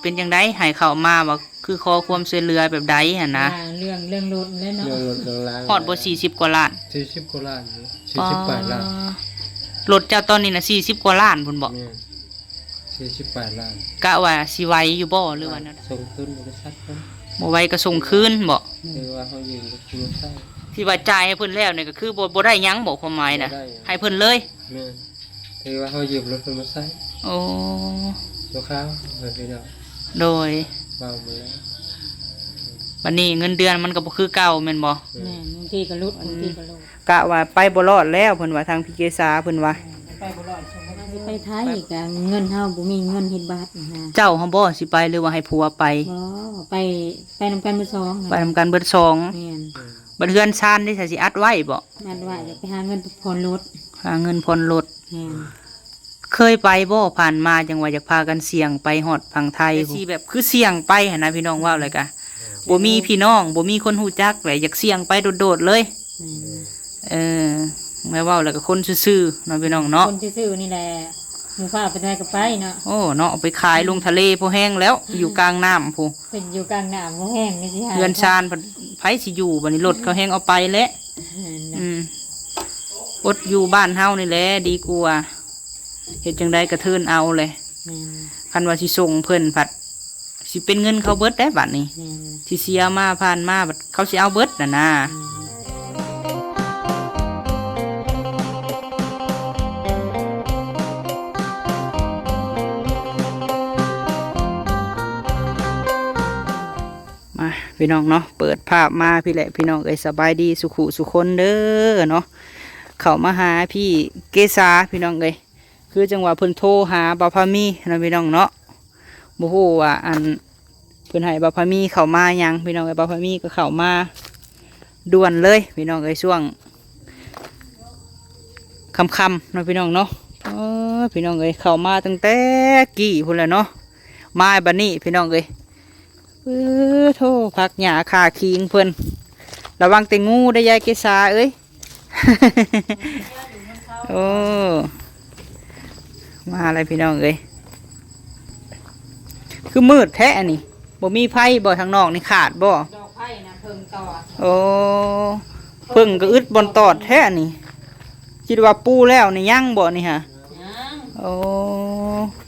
ປັນຈັ່ງໃດ ໃຫ້ເຂົ້າມາວ່າ ຄືຂໍຄວາມຊ່ວຍເຫຼືອແບບໃດຫັ້ນນະ? ອ່າ ເລື່ອງ ເລື່ອງລົດແຫຼະເນາະ ເລື່ອງລົດເລື່ອງລາງ ຮອດບໍ່ສີ່ສິບກວ່າລ້ານ? ສີ່ສິບກວ່າລ້ານ ສີ່ສິບປາຍລ້ານ ອໍ ລົດເຈົ້າຕອນນີ້ນະ ສີ່ສິບກວ່າລ້ານພຸ້ນບໍ? ແມ່ນ ສີ່ສິບປາຍລ້ານ. ກະວ່າຊິໄຫວຢູ່ບໍ່ ຫຼືວ່າແນວໃດ? ສົ່ງຄືນບໍລິສັດເພິ່ນ ບໍ່ໄຫວກໍສົ່ງຄືນບໍ? ແມ່ນ ຄືວ່າເຮົາຢືມລົດເພິ່ນມາໃຊ້ ທີ່ວ່າຈ່າຍໃຫ້ເພິ່ນແລ້ວນີ້ ກໍຄືບໍ່ ບໍ່ໄດ້ຫຍັງບໍ ຄວາມໝາຍນະ? ບໍ່ໄດ້ຫຍັງ ໃຫ້ເພິ່ນເລີຍ? ແມ່ນ ຖືວ່າເຮົາຢືມລົດເພິ່ນມາໃຊ້. ໂອ້ ຊົ່ວຄາວ ເອີ ພີ່ນ້ອງ ໂດຍ ເວົ້າມາແລ້ວ ບັດນີ້ເງິນເດືອນມັນກໍບໍ່ຄືເກົ່າແມ່ນບໍ່? ແມ່ນ ບາງທີກໍຫຼຸດ ບາງທີກໍລົງ. ກະວ່າໄປບໍ່ລອດແລ້ວ ເພິ່ນວ່າ ທາງພີ່ເກສາເພິ່ນວ່າ ໄປບໍ່ລອດ ຊິໄປໄທກໍເງິນເຮົາບໍ່ມີເງິນເຮັດບັດນະ. ເຈົ້າຫັ້ນບໍ່ຊິໄປ ຫຼືວ່າໃຫ້ຜົວໄປ? ບໍ່ ໄປ ໄປນຳກັນເບິດສອງ ໄປນຳກັນເບິດສອງ. ແມ່ນ ບັດເຮືອນຊານເດ ຊິອັດໄວ້ບໍ? ອັດໄວ້ ຢາກໄປຫາເງິນຜ່ອນລົດ ຫາເງິນຜ່ອນລົດ. ແມ່ນ ເຄີຍໄປບໍ່ ຜ່ານມາ ຈັ່ງວ່າຢາກພາກັນສ່ຽງໄປຮອດຝັ່ງໄທ ແຕ່ຊິແບບຄືສ່ຽງໄປຫັ້ນນະ ພີ່ນ້ອງ ເວົ້າແລ້ວກະ ບໍ່ມີພີ່ນ້ອງ ບໍ່ມີຄົນຮູ້ຈັກ ແລ້ວຢາກສ່ຽງໄປໂດດໆເລີຍ. ແມ່ນ ເອີ ແມ່ນເວົ້າແລ້ວກໍຄົນຊື່ໆເນາະ ພີ່ນ້ອງເນາະ ຄົນຊື່ໆນີ້ແຫຼະ ໝູ່ພາໄປໃສກໍໄປເນາະ. ໂອ້ ເນາະ ໄປຂາຍລົງທະເລພໍແຮງແລ້ວ ຢູ່ກາງນ້ຳພຸ້ນ ເພິ່ນຢູ່ກາງນ້ຳພໍແຮງນີ້ຊິຫາ ເຮືອນຊານ ໃຜຊິຢູ່ ບັດນີ້ລົດເຂົາແຮງເອົາໄປແຫຼະ. ແມ່ນນະ ອືມ ອົດຢູ່ບ້ານເຮົານີ້ແຫຼະດີກວ່າ ເຮັດຈັ່ງໃດກະເທີນເອົາແຫຼະ. ແມ່ນ ຄັນວ່າຊິສົ່ງເພິ່ນພັດ ຊິເປັນເງິນເຂົາເບິດໄດ໋ບັດນີ້. ແມ່ນ ຊິເສຍມາຜ່ານມາບັດເຂົາຊິເອົາເບິດຫັ້ນນະ. ແມ່ນ ມາ ພີ່ນ້ອງເນາະ ເປີດພາບມາພີ້ແຫຼະ ພີ່ນ້ອງເອີຍ. ສະບາຍດີສູ່ຄູ່ສູ່ຄົນເດີເນາະ ເຂົ້າມາຫາພີ່ເກສາ ພີ່ນ້ອງເອີຍ. ຄືຈັ່ງວ່າເພິ່ນໂທຫາບ່າວພາມີເນາະ ພີ່ນ້ອງເນາະ ບໍ່ຮູ້ວ່າ ອັນ ເພິ່ນໃຫ້ບ່າວພາມີເຂົ້າມາຫຍັງ ພີ່ນ້ອງເອີຍ. ບ່າວພາມີກໍເຂົ້າມາດ່ວນເລີຍ ພີ່ນ້ອງເອີຍ ຊ່ວງຄ່ຳໆເນາະ ພີ່ນ້ອງເນາະ. ເອີ ພີ່ນ້ອງເອີຍ ເຂົ້າມາຕັ້ງແຕ່ກີ້ພຸ້ນແຫຼະເນາະ ມາບັດນີ້ ພີ່ນ້ອງເອີຍ. ເອີ ໂທ້ ຜັກຫຍ້າຂ້າຄີງເພິ່ນ ລະວັງແຕ່ງູເດີຍາຍເກສາເອີຍ. ໂອ້ ມາແລ້ວ ພີ່ນ້ອງເອີຍ ຄືມືດແທ້ອັນນີ້ ບໍ່ມີໄຟບໍ? ທາງນອກນີ້ຂາດບໍ? ດອກໄຟນະ ເພິ່ງຕອດ. ໂອ້ ເພິ່ງກໍອຶດບ່ອນຕອດແທ້ອັນນີ້ ຄິດວ່າປູແລ້ວນີ້ ຍັງບໍນີ້ຫະ? ຍັງ. ໂອ້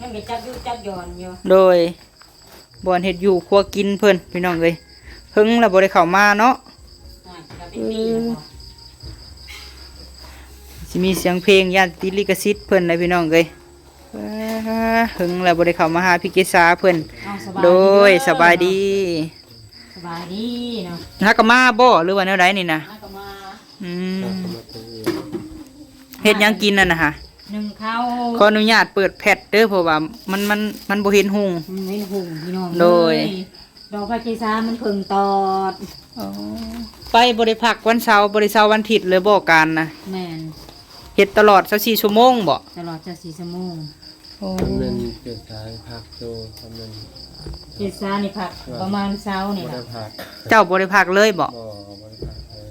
ຍັງໄປຈັບຢູ່ຈັບຢ່ອນຢູ່ ໂດຍ ບ່ອນເຮັດຢູ່ຄົວກິນເພິ່ນ ພີ່ນ້ອງເອີຍ. ເຫິງລະບໍ່ໄດ້ເຂົ້າມາເນາະ ໂອ້ຍ ຈະເປັນປີແລ້ວບໍ່? ຊິມີສຽງເພງ ຢ້ານຕິດລິຂະສິດເພິ່ນນະ ພີ່ນ້ອງເອີຍ. ເອີ ເຫິງລະບໍ່ໄດ້ເຂົ້າມາຫາພີ່ເກສາເພິ່ນ. ເອົ້າ ສະບາຍດີເດີ ໂດຍ ສະບາຍດີ ສະບາຍດີເນາະ. ຫາກະມາບໍ່ ຫຼືວ່າແນວໃດນີ້ນະ? ຫາກະມາ ອືມ ເຮັດຫຍັງກິນຫັ້ນນະຫະ? ໜຶ້ງເຂົ້າ. ຂໍອະນຸຍາດເປີດແຟດເດີ ເພາະວ່າມັນ ມັນ ມັນບໍ່ເຫັນຮຸ່ງ ມັນເຫັນຮຸ່ງ ພີ່ນ້ອງ ໂດຍ ເອີຍ ດອກໄຟເກສາມັນເພິ່ງຕອດ. ອໍ ໄປບໍ່ໄດ້ພັກວັນເສົາ ບໍ່ໄດ້ເສົາວັນທິດເລີຍບໍ່ ການນະ? ແມ່ນ ເຮັດຕະຫຼອດຊາວສີ່ຊົ່ວໂມງບໍ? ຕະຫຼອດຊາວສີ່ຊົ່ວໂມງ. ໂອ້ ຄັນແມ່ນເກສາພັກຢູ່ ຄັນແມ່ນ ເກສານີ້ພັກປະມານເສົານີ້ລະ. ເຈົ້າບໍ່ໄດ້ພັກເລີຍບໍ? ບໍ່ ບໍ່ໄດ້ພັກເລີຍ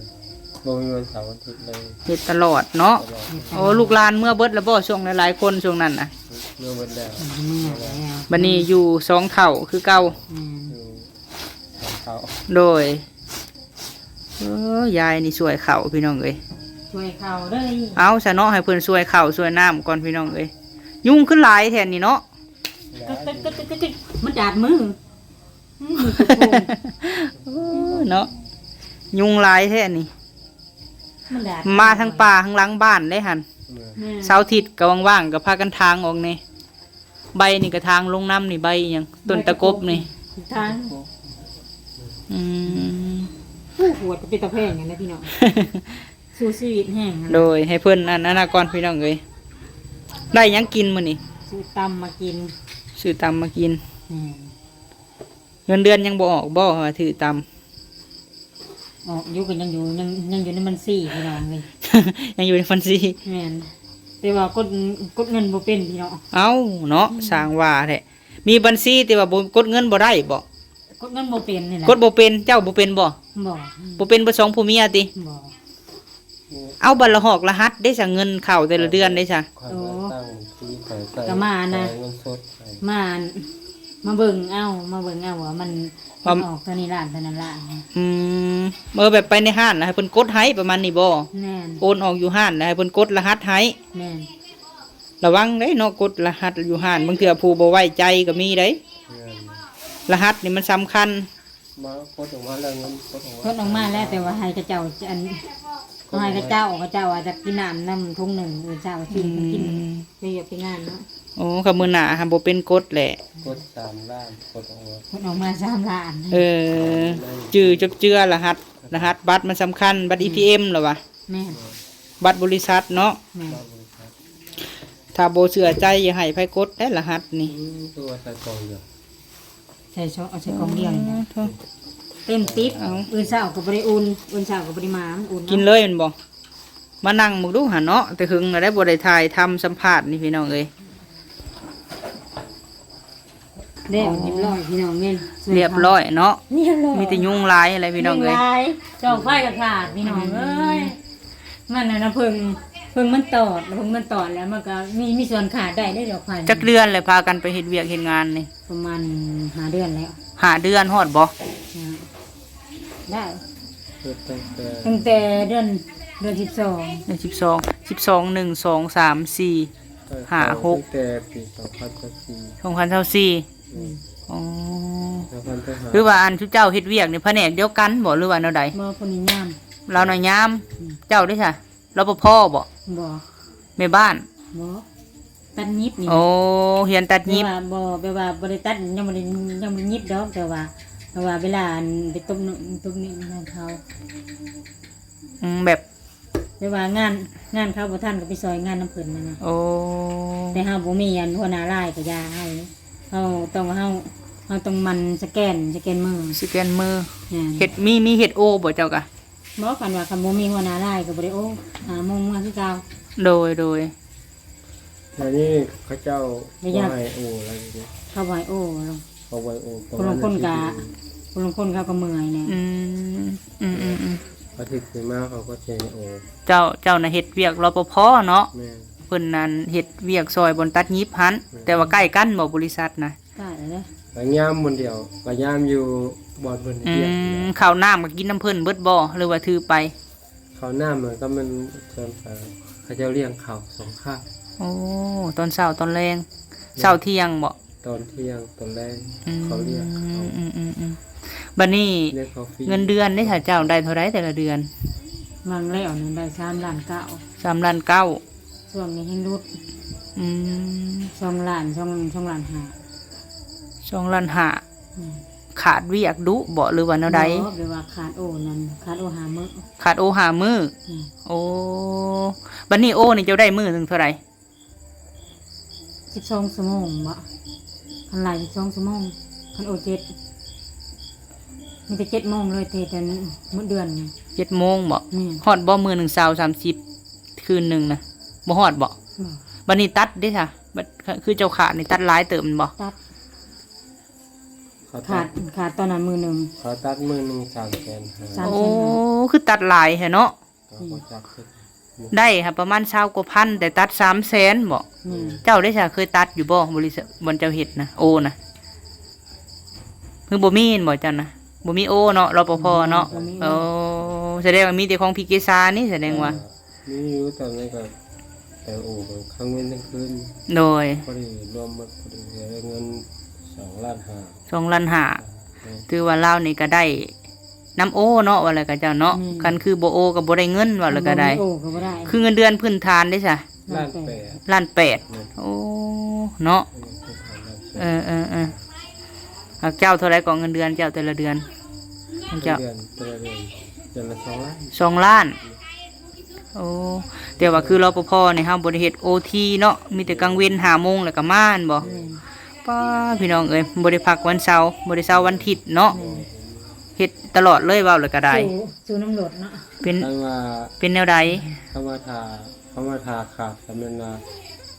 ບໍ່ມີວັນເສົາວັນທິດເລີຍ ເຮັດຕະຫຼອດເນາະ. ຕະຫຼອດ. ໂອ້ ລູກຫຼານເມືອເບິດແລ້ວບໍ່ ຊ່ວງຫຼາຍໆຄົນຊ່ວງນັ້ນນະ? ເມືອເບິດແລ້ວ ເມືອແລ້ວ. ບັດນີ້ຢູ່ສອງເຖົ້າຄືເກົ່າ. ອືມ ຢູ່ສອງເຖົ້າ ໂດຍ. ເອີ ຍາຍນີ້ຊ່ວຍເຂົ້າ ພີ່ນ້ອງເອີຍ ຊ່ວຍເຂົ້າເດີ. ເອົາຊະເນາະ ໃຫ້ເພິ່ນຊ່ວຍເຂົ້າຊ່ວຍນ້ຳກ່ອນ ພີ່ນ້ອງເອີຍ. ຍຸງຄືຫຼາຍແທ້ນີ້ເນາະ ມັນດາດມື ອືມ ເນາະ ຍຸງຫຼາຍແທ້ນີ້. ມາທາງປ່າທາງຫຼັງບ້ານເດ້ຫັ້ນ ແມ່ນ ເສົາທິດກໍວ່າງໆ ກໍພາກັນຖາງອອກແດ່. ໃບນີ້ກະຖາງລົງນຳນີ້ ໃບອີ່ຫຍັງ ຕົ້ນຕະກົບນີ້ ຖາງ. ອືມ ໂອ້ ຫວດກໍເປັນຕາແພງຫັ້ນນະ ພີ່ນ້ອງ ສູ້ຊີວິດແຮງ. ໂດຍ ໃຫ້ເພິ່ນອັນນັ້ນນະກ່ອນ ພີ່ນ້ອງເອີຍ. ໄດ້ຫຍັງກິນມື້ນີ້? ຊື້ຕຳມາກິນ ຊື້ຕຳມາກິນ. ອືມ ເງິນເດືອນຍັງບໍ່ອອກບໍ່ ວ່າຖືກຕຳ? ອອກຢູ່ ກໍຍັງຢູ່ ຍັງ ຍັງຢູ່ໃນບັນຊີ ພີ່ນ້ອງເອີຍ ຍັງຢູ່ໃນບັນຊີ. ແມ່ນ ແຕ່ວ່າກົດ ກົດເງິນບໍ່ເປັນ ພີ່ນ້ອງ. ເອົ້າ ເນາະ ອືມ ຊ່າງວ່າແທ້ ມີບັນຊີແຕ່ວ່າບໍ່ ກົດເງິນບໍ່ໄດ້ບໍ? ກົດເງິນບໍ່ເປັນນີ້ແຫຼະ ກົດບໍ່ເປັນ. ເຈົ້າບໍ່ເປັນບໍ? ບໍ່ ບໍ່ເປັນເບິດສອງຜົວເມຍຕິ? ບໍ່. ເອົາ ບັດລະຫອກລະຫັດເດ້ຊະ ເງິນເຂົ້າແຕ່ລະເດືອນເດ້ຊະ? ຂ້ອຍບໍ່ໄດ້ຕັ້ງບັນຊີ ຂ້ອຍໃຊ້ ກະມາອັນນະ ເງິນສົດ ມາອັນ ມາເບິ່ງເອົາ ມາເບິ່ງເອົາວ່າມັນ ວ່າ ມັນອອກເທົ່ານີ້ລ້ານ ເທົ່ານັ້ນລ້ານ. ອືມ ເອີ ແບບໄປໃນຮ້ານແລ້ວໃຫ້ເພິ່ນກົດໃຫ້ປະມານນີ້ບໍ່? ແມ່ນ. ໂອນອອກຢູ່ຮ້ານແລ້ວໃຫ້ເພິ່ນກົດລະຫັດໃຫ້. ແມ່ນ. ລະວັງເດ້ເນາະ ກົດລະຫັດຢູ່ຮ້ານ ບາງເທື່ອຜູ້ບໍ່ໄວ້ໃຈກໍມີເດ້. ແມ່ນ. ລະຫັດນີ້ມັນສຳຄັນ. ມາ ກົດອອກມາແລ້ວ ເງິນກົດອອກມາ ກົດອອກມາແລ້ວ ແຕ່ວ່າໃຫ້ເຂົາເຈົ້າ ອັນ ເຂົາໃຫ້ເຂົາເຈົ້າ ເຂົາເຈົ້າວ່າຈະກິນນ້ຳນຳຖົງໜຶ່ງ ເອີ ເຊົ້າຊິກິນ ອືມ ໄປວຽກໄປງານເນາະ. ໂອ້ ຄັນມື້ໜ້າຫາບໍ່ເປັນກົດແຫຼະ ກົດສາມລ້ານ ກົດອອກມາ ກົດອອກມາສາມລ້ານ. ເອີ ຈື່ຈົບເຈືອລະຫັດ ລະຫັດບັດມັນສຳຄັນ ບັດ ແມ່ນ ອີທີເອັມ ລະວະ. ແມ່ນ. ບັດບໍລິສັດເນາະ. ແມ່ນ. ບັດບໍລິສັດ. ຖ້າບໍ່ເຊື່ອໃຈ ຢ່າໃຫ້ໃຜກົດໄດ້ລະຫັດນີ້. ອືມ ຄືວ່າໃສ່ກ່ອງດຽວ ໃສ່ຊອກ ເອົາໃສ່ກ່ອງດຽວນີ້ນະ. ອໍ ໂທ້ ເຕັມສິບ. ເອົາ ມື້ເຊົ້າກໍບໍ່ໄດ້ອຸ່ນ ມື້ເຊົ້າກໍບໍ່ໄດ້ມາ ມັນອຸ່ນ ກິນເລີຍແມ່ນບໍ່? ມານັ່ງເບິ່ງດູຫັ້ນເນາະ ແຕ່ຫຶງແລ້ວໄດ້ບໍ່ໄດ້ຖ່າຍທຳສຳພາດນີ້ພີ່ນ້ອງເອີຍ. ແລ້ວຮຽບຮ້ອຍພີ່ນ້ອງເອີຍ ຮຽບຮ້ອຍເນາະ. ຮຽບຮ້ອຍ ມີແຕ່ຍຸງລາຍຫັ້ນແຫຼະພີ່ນ້ອງເອີຍ ຍຸງລາຍ. ຈອກໄຟກໍຂາດພີ່ນ້ອງເອີຍ. ອືມ ມັນນັ້ນນະ ເພິ່ງ ເພິ່ງມັນຕອດ ເພິ່ງມັນຕອດແລ້ວ ມັນກໍມີ ມີສ່ວນຂາດໄດ້ເດ້ດອກໄຟ. ຈັກເດືອນແລ້ວພາກັນໄປເຮັດວຽກເຮັດງານນີ້? ປະມານຫ້າເດືອນແລ້ວ. ຫ້າເດືອນຮອດບໍ່? ອ່າ ໄດ້ ເຮັດຕັ້ງແຕ່ ຕັ້ງແຕ່ເດືອນ ເດືອນສິບສອງ ເດືອນສິບສອງ ສິບສອງ ໜຶ່ງ ສອງ ສາມ ສີ່ ຫ້າ ຫົກ ຕັ້ງແຕ່ປີສອງພັນຊາວສີ່ ສອງພັນຊາວສີ່. ອືມ ອໍ ສອງພັນຊາວຫ້າ. ຄືວ່າອັນຊຸມເຈົ້າເຮັດວຽກນີ້ພະແນກດຽວກັນບໍ່ ຫຼືວ່າແນວໃດ? ບໍ່ ເພິ່ນນິຍາມ ລາວນິຍາມ. ອືມ ເຈົ້າເດ້ຊະ? ລປພ ບໍ່? ບໍ່ ແມ່ບ້ານ? ບໍ່ ຕັດຫຍິບນີ້. ໂອ້ ຮຽນຕັດຫຍິບ. ແບບວ່າບໍ່ ແບບວ່າບໍ່ໄດ້ຕັດ ຍັງບໍ່ໄດ້ ຍັງບໍ່ໄດ້ຫຍິບດອກ ແຕ່ວ່າ ແຕ່ວ່າເວລາອັນໄປຕົບໜຶ້ງ ຕົບໜຶ້ງໃຫ້ເຂົາ. ອືມ ແບບ ແບບວ່າງານ ງານເຂົາບໍ່ທັນກໍໄປຊ່ອຍງານນຳເພິ່ນຫັ້ນນະ. ໂອ້ ແຕ່ເຮົາບໍ່ມີອັນຫົວໜ້າລາຍກໍຢ່າ ເຮົາ ເຮົາຕ້ອງ ເຮົາ ເຮົາຕ້ອງໝັ່ນສະແກນ ສະແກນມື ສະແກນມື. ແມ່ນ. ເຮັດ ມີ ມີເຮັດໂອບໍ່ເຈົ້າກະ? ບໍ່ ຄັນວ່າ ຄັນບໍ່ມີຫົວໜ້າລາຍກໍບໍ່ໄດ້ໂອ ຫາໂມງເມືອຄືເກົ່າ. ໂດຍ ໂດຍ. ແລ້ວນີ້ເຂົາເຈົ້າບໍ່ໃຫ້ໂອແລ້ວ ເຂົາບໍ່ໃຫ້ໂອ ເຂົາບໍ່ໃຫ້ໂອ ຜູ້ລາງຄົນກະ ຜູ້ລາງຄົນເຂົາກໍເມື່ອຍແດ່. ອືມ ອືມໆໆ ອາທິດນີ້ມາເຂົາກໍຊິໃຫ້ໂອ. ເຈົ້າ ເຈົ້ານະເຮັດວຽກ ລປພ ເນາະ? ແມ່ນ. ເພິ່ນນັ້ນເຮັດວຽກຊ່ອຍບ່ອນຕັດຫຍິບຫັ້ນ. ແມ່ນ. ແຕ່ວ່າໃກ້ກັນບໍ່ ບໍລິສັດນະ? ໃກ້ເດ້ ກະຍາມບ່ອນດຽວ ກະຍາມຢູ່ບ່ອນເພິ່ນເຮັດວຽກ. ອືມ ເຂົ້ານ້ຳກໍກິນນຳເພິ່ນເບິດບໍ່ ຫຼືວ່າຖືໄປ? ເຂົ້ານ້ຳມັນກໍແມ່ນສ່ວນ ເຂົາເຈົ້າລ້ຽງເຂົ້າສອງຄາບ. ໂອ້ ຕອນເຊົ້າຕອນແລງ. ແມ່ນ. ເຊົ້າທ່ຽງບໍ່? ຕອນທ່ຽງຕອນແລງ. ອືມ ເຂົາລ້ຽງເຂົ້າ. ອືມໆໆ ບັດນີ້ ລ້ຽງເຂົ້າຟຣີ. ເງິນເດືອນເດ້ ຖ້າເຈົ້າໄດ້ເທົ່າໃດແຕ່ລະເດືອນ? ຫວ່າງແລ້ວນີ້ໄດ້ສາມລ້ານເກົ້າ. ສາມລ້ານເກົ້າ. ຊ່ວງນີ້ແຮງຫຼຸດ. ອືມ ສອງລ້ານ ສອງ ສອງລ້ານຫ້າ. ສອງລ້ານຫ້າ. ອືມ ຂາດວຽກດຸບໍ່ ຫຼືວ່າແນວໃດ? ບໍ່ ແບບວ່າຂາດໂອນັ້ນ ຂາດໂອຫ້າມື້. ຂາດໂອຫ້າມື້. ອືມ ໂອ້ ບັດນີ້ໂອນີ້ເຈົ້າໄດ້ມື້ໜຶ່ງເທົ່າໃດ? ສິບສອງຊົ່ວໂມງບໍ? ຄັນຫຼາຍສິບສອງຊົ່ວໂມງ ຄັນໂອເຈັດ ມີແຕ່ເຈັດໂມງເລີຍ ເຮັດແຕ່ມື້ເດືອນນີ້. ເຈັດໂມງບໍ? ແມ່ນ. ຮອດບໍ່ມື້ໜຶ່ງ ຊາວ ສາມສິບ ຄືນໜຶ່ງນະ ບໍ່ຮອດບໍ? ບໍ່. ບັດນີ້ຕັດເດ້ຊະ? ບັດ ຄືເຈົ້າຂາດນີ້ຕັດຫຼາຍເຕີບແມ່ນບໍ່? ຕັດ. ເຂົາຕັດ ຂາດ ຂາດຕອນນັ້ນມື້ໜຶ່ງ ເຂົາຕັດມື້ໜຶ່ງສາມແສນຫ້າ. ສາມແສນຫ້າ. ໂອ້ ຄືຕັດຫຼາຍແທ້ເນາະ. ກໍບໍ່ຈັກຄື ອືມ ໄດ້ຫາປະມານຊາວກວ່າພັນ ແຕ່ຕັດສາມແສນບໍ? ອືມ ເຈົ້າໄດ້ຊະ ເຄີຍຕັດຢູ່ບໍ່? ບໍລິສັດບ່ອນເຈົ້າເຮັດນະ ໂອນະ ຄືບໍ່ມີແມ່ນບໍ່ເຈົ້ານະ? ບໍ່ມີໂອເນາະ ລປພ ເນາະ. ອືມ ບໍ່ມີໂອ. ໂອ້ ສະແດງວ່າມີແຕ່ຂອງພີ່ເກສານີ້ ສະແດງວ່າ ເອີ ມີຢູ່ ຕອນນັ້ນກໍໄປໂອກາງເວັນກາງຄືນ. ໂດຍ. ພໍດີລວມໝົດ ພໍດີໄດ້ເງິນສອງລ້ານຫ້າ. ສອງລ້ານຫ້າ. ແມ່ນ. ຖືວ່າລາວນີ້ກໍໄດ້ນຳໂອເນາະ ວ່າແລ້ວກໍເຈົ້າເນາະ. ແມ່ນ. ຄັນຄືບໍ່ໂອກໍບໍ່ໄດ້ເງິນ ວ່າແລ້ວກໍໄດ້. ບໍ່ມີໂອກໍບໍ່ໄດ້. ຄືເງິນເດືອນພື້ນຖານເດ້ຊະ? ລ້ານແປດ. ລ້ານແປດ. ແມ່ນ. ໂອ້ ເນາະ. ເອີ ເງິນເດືອນພື້ນຖານລ້ານແປດ. ເອີໆໆ. ເຈົ້າເທົ່າໃດກໍເງິນເດືອນເຈົ້າແຕ່ລະເດືອນ? ຂອງເຈົ້າ ເດືອນ ແຕ່ລະເດືອນ ເດືອນລະສອງລ້ານ. ສອງລ້ານ. ໂອ້ ແຕ່ວ່າຄື ລປພ ນີ້ເຮົາບໍ່ໄດ້ເຮັດໂອທີເນາະ ມີແຕ່ກາງເວັນຫ້າໂມງແລ້ວກໍມາແມ່ນບໍ່? ແມ່ນ. ປ້າ ພີ່ນ້ອງເອີຍ ບໍ່ໄດ້ພັກວັນເສົາ ບໍ່ໄດ້ເສົາວັນທິດເນາະ. ແມ່ນ. ເຮັດຕະຫຼອດເລີຍ ເວົ້າແລ້ວກໍໄດ້. ສູ້ ສູ້ນຳລົດເນາະ. ເປັນ ຄັນວ່າ ເປັນແນວໃດ? ຄັນວ່າຖ້າ ຄັນວ່າຖ້າຂາດກໍແມ່ນວ່າ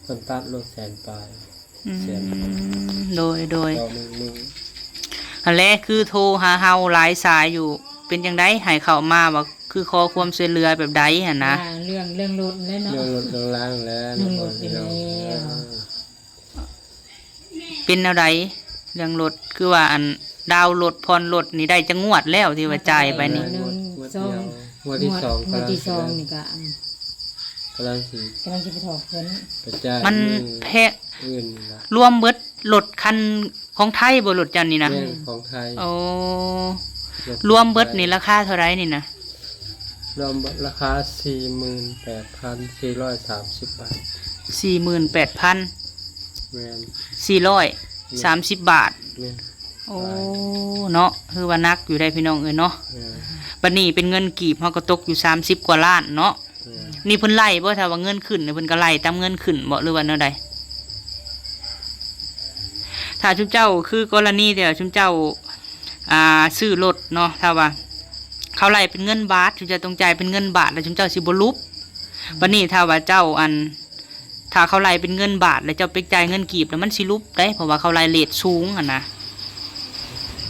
ເພິ່ນຕັດລົດແສນປາຍ. ອືມ ແສນ. ໂດຍ ໂດຍ. ຕໍ່ໜຶ່ງມື້. ຫັ້ນແຫຼະ ຄືໂທຫາເຮົາຫຼາຍສາຍຢູ່ ເປັນຈັ່ງໃດ ໃຫ້ເຂົ້າມາວ່າ ຄືຂໍຄວາມຊ່ວຍເຫຼືອແບບໃດຫັ້ນນະ? ອ່າ ເລື່ອງ ເລື່ອງລົດແຫຼະເນາະ. ເລື່ອງລົດເລື່ອງລາງແຫຼະ. ເລື່ອງລົດນີ້ແຫຼະ. ເອີ ເປັນແນວໃດ? ເລື່ອງລົດ ຄືວ່າອັນດາວລົດ ຜ່ອນລົດນີ້ໄດ້ຈັກງວດແລ້ວທີ່ວ່າຈ່າຍໄປນີ້? ງວດດຽວ ງວດທີສອງ ງວດທີສອງນີ້ກະ ກຳລັງຊິ ກຳລັງຊິໄປຖອກເງິນ ໄປຈ່າຍ ມັນແພງ ມື້ອື່ນນີ້ລະ ລວມເບິດລົດຄັນຂອງໄທບໍ່? ລົດເຈົ້ານີ້ນະ? ແມ່ນ ຂອງໄທ. ໂອ້ ລົດ ລວມເບິດນີ້ລາຄາເທົ່າໃດນີ້ນະ? ລວມເບິດລາຄາສີ່ໝື່ນແປດພັນສີ່ຮ້ອຍສາມສິບບາດ. ສີ່ໝື່ນແປດພັນ ແມ່ນ ສີ່ຮ້ອຍສາມສິບບາດ. ແມ່ນ ໂອ້ ຫຼາຍເນາະ ຄືວ່າໜັກຢູ່ໄດ໋ພີ່ນ້ອງເອີຍເນາະ. ແມ່ນ ບັດນີ້ເປັນເງິນກີບເຮົາກໍຕົກຢູ່ສາມສິບກວ່າລ້ານເນາະ. ແມ່ນ ນີ້ເພິ່ນໄລ່ບໍ່? ຖ້າວ່າເງິນຂຶ້ນນີ້ ເພິ່ນກໍໄລ່ຕາມເງິນຂຶ້ນບໍ່ ຫຼືວ່າແນວໃດ? ຖ້າຊຸມເຈົ້າ ຄືກໍລະນີທີ່ວ່າຊຸມເຈົ້າ ອ່າ ຊື້ລົດເນາະ ຖ້າວ່າເຂົາໄລ່ເປັນເງິນບາດ ຊຸມເຈົ້າຕ້ອງຈ່າຍເປັນເງິນບາດ ແລ້ວຊຸມເຈົ້າຊິບໍ່ຫຼຸບ. ບັດນີ້ຖ້າວ່າເຈົ້າ ອັນ ຖ້າເຂົາໄລ່ເປັນເງິນບາດ ແລ້ວເຈົ້າໄປຈ່າຍເງິນກີບ ແລ້ວມັນຊິຫຼຸບໄດ໋ ເພາະວ່າເຂົາໄລ່ເຣດສູງຫັ້ນນະ.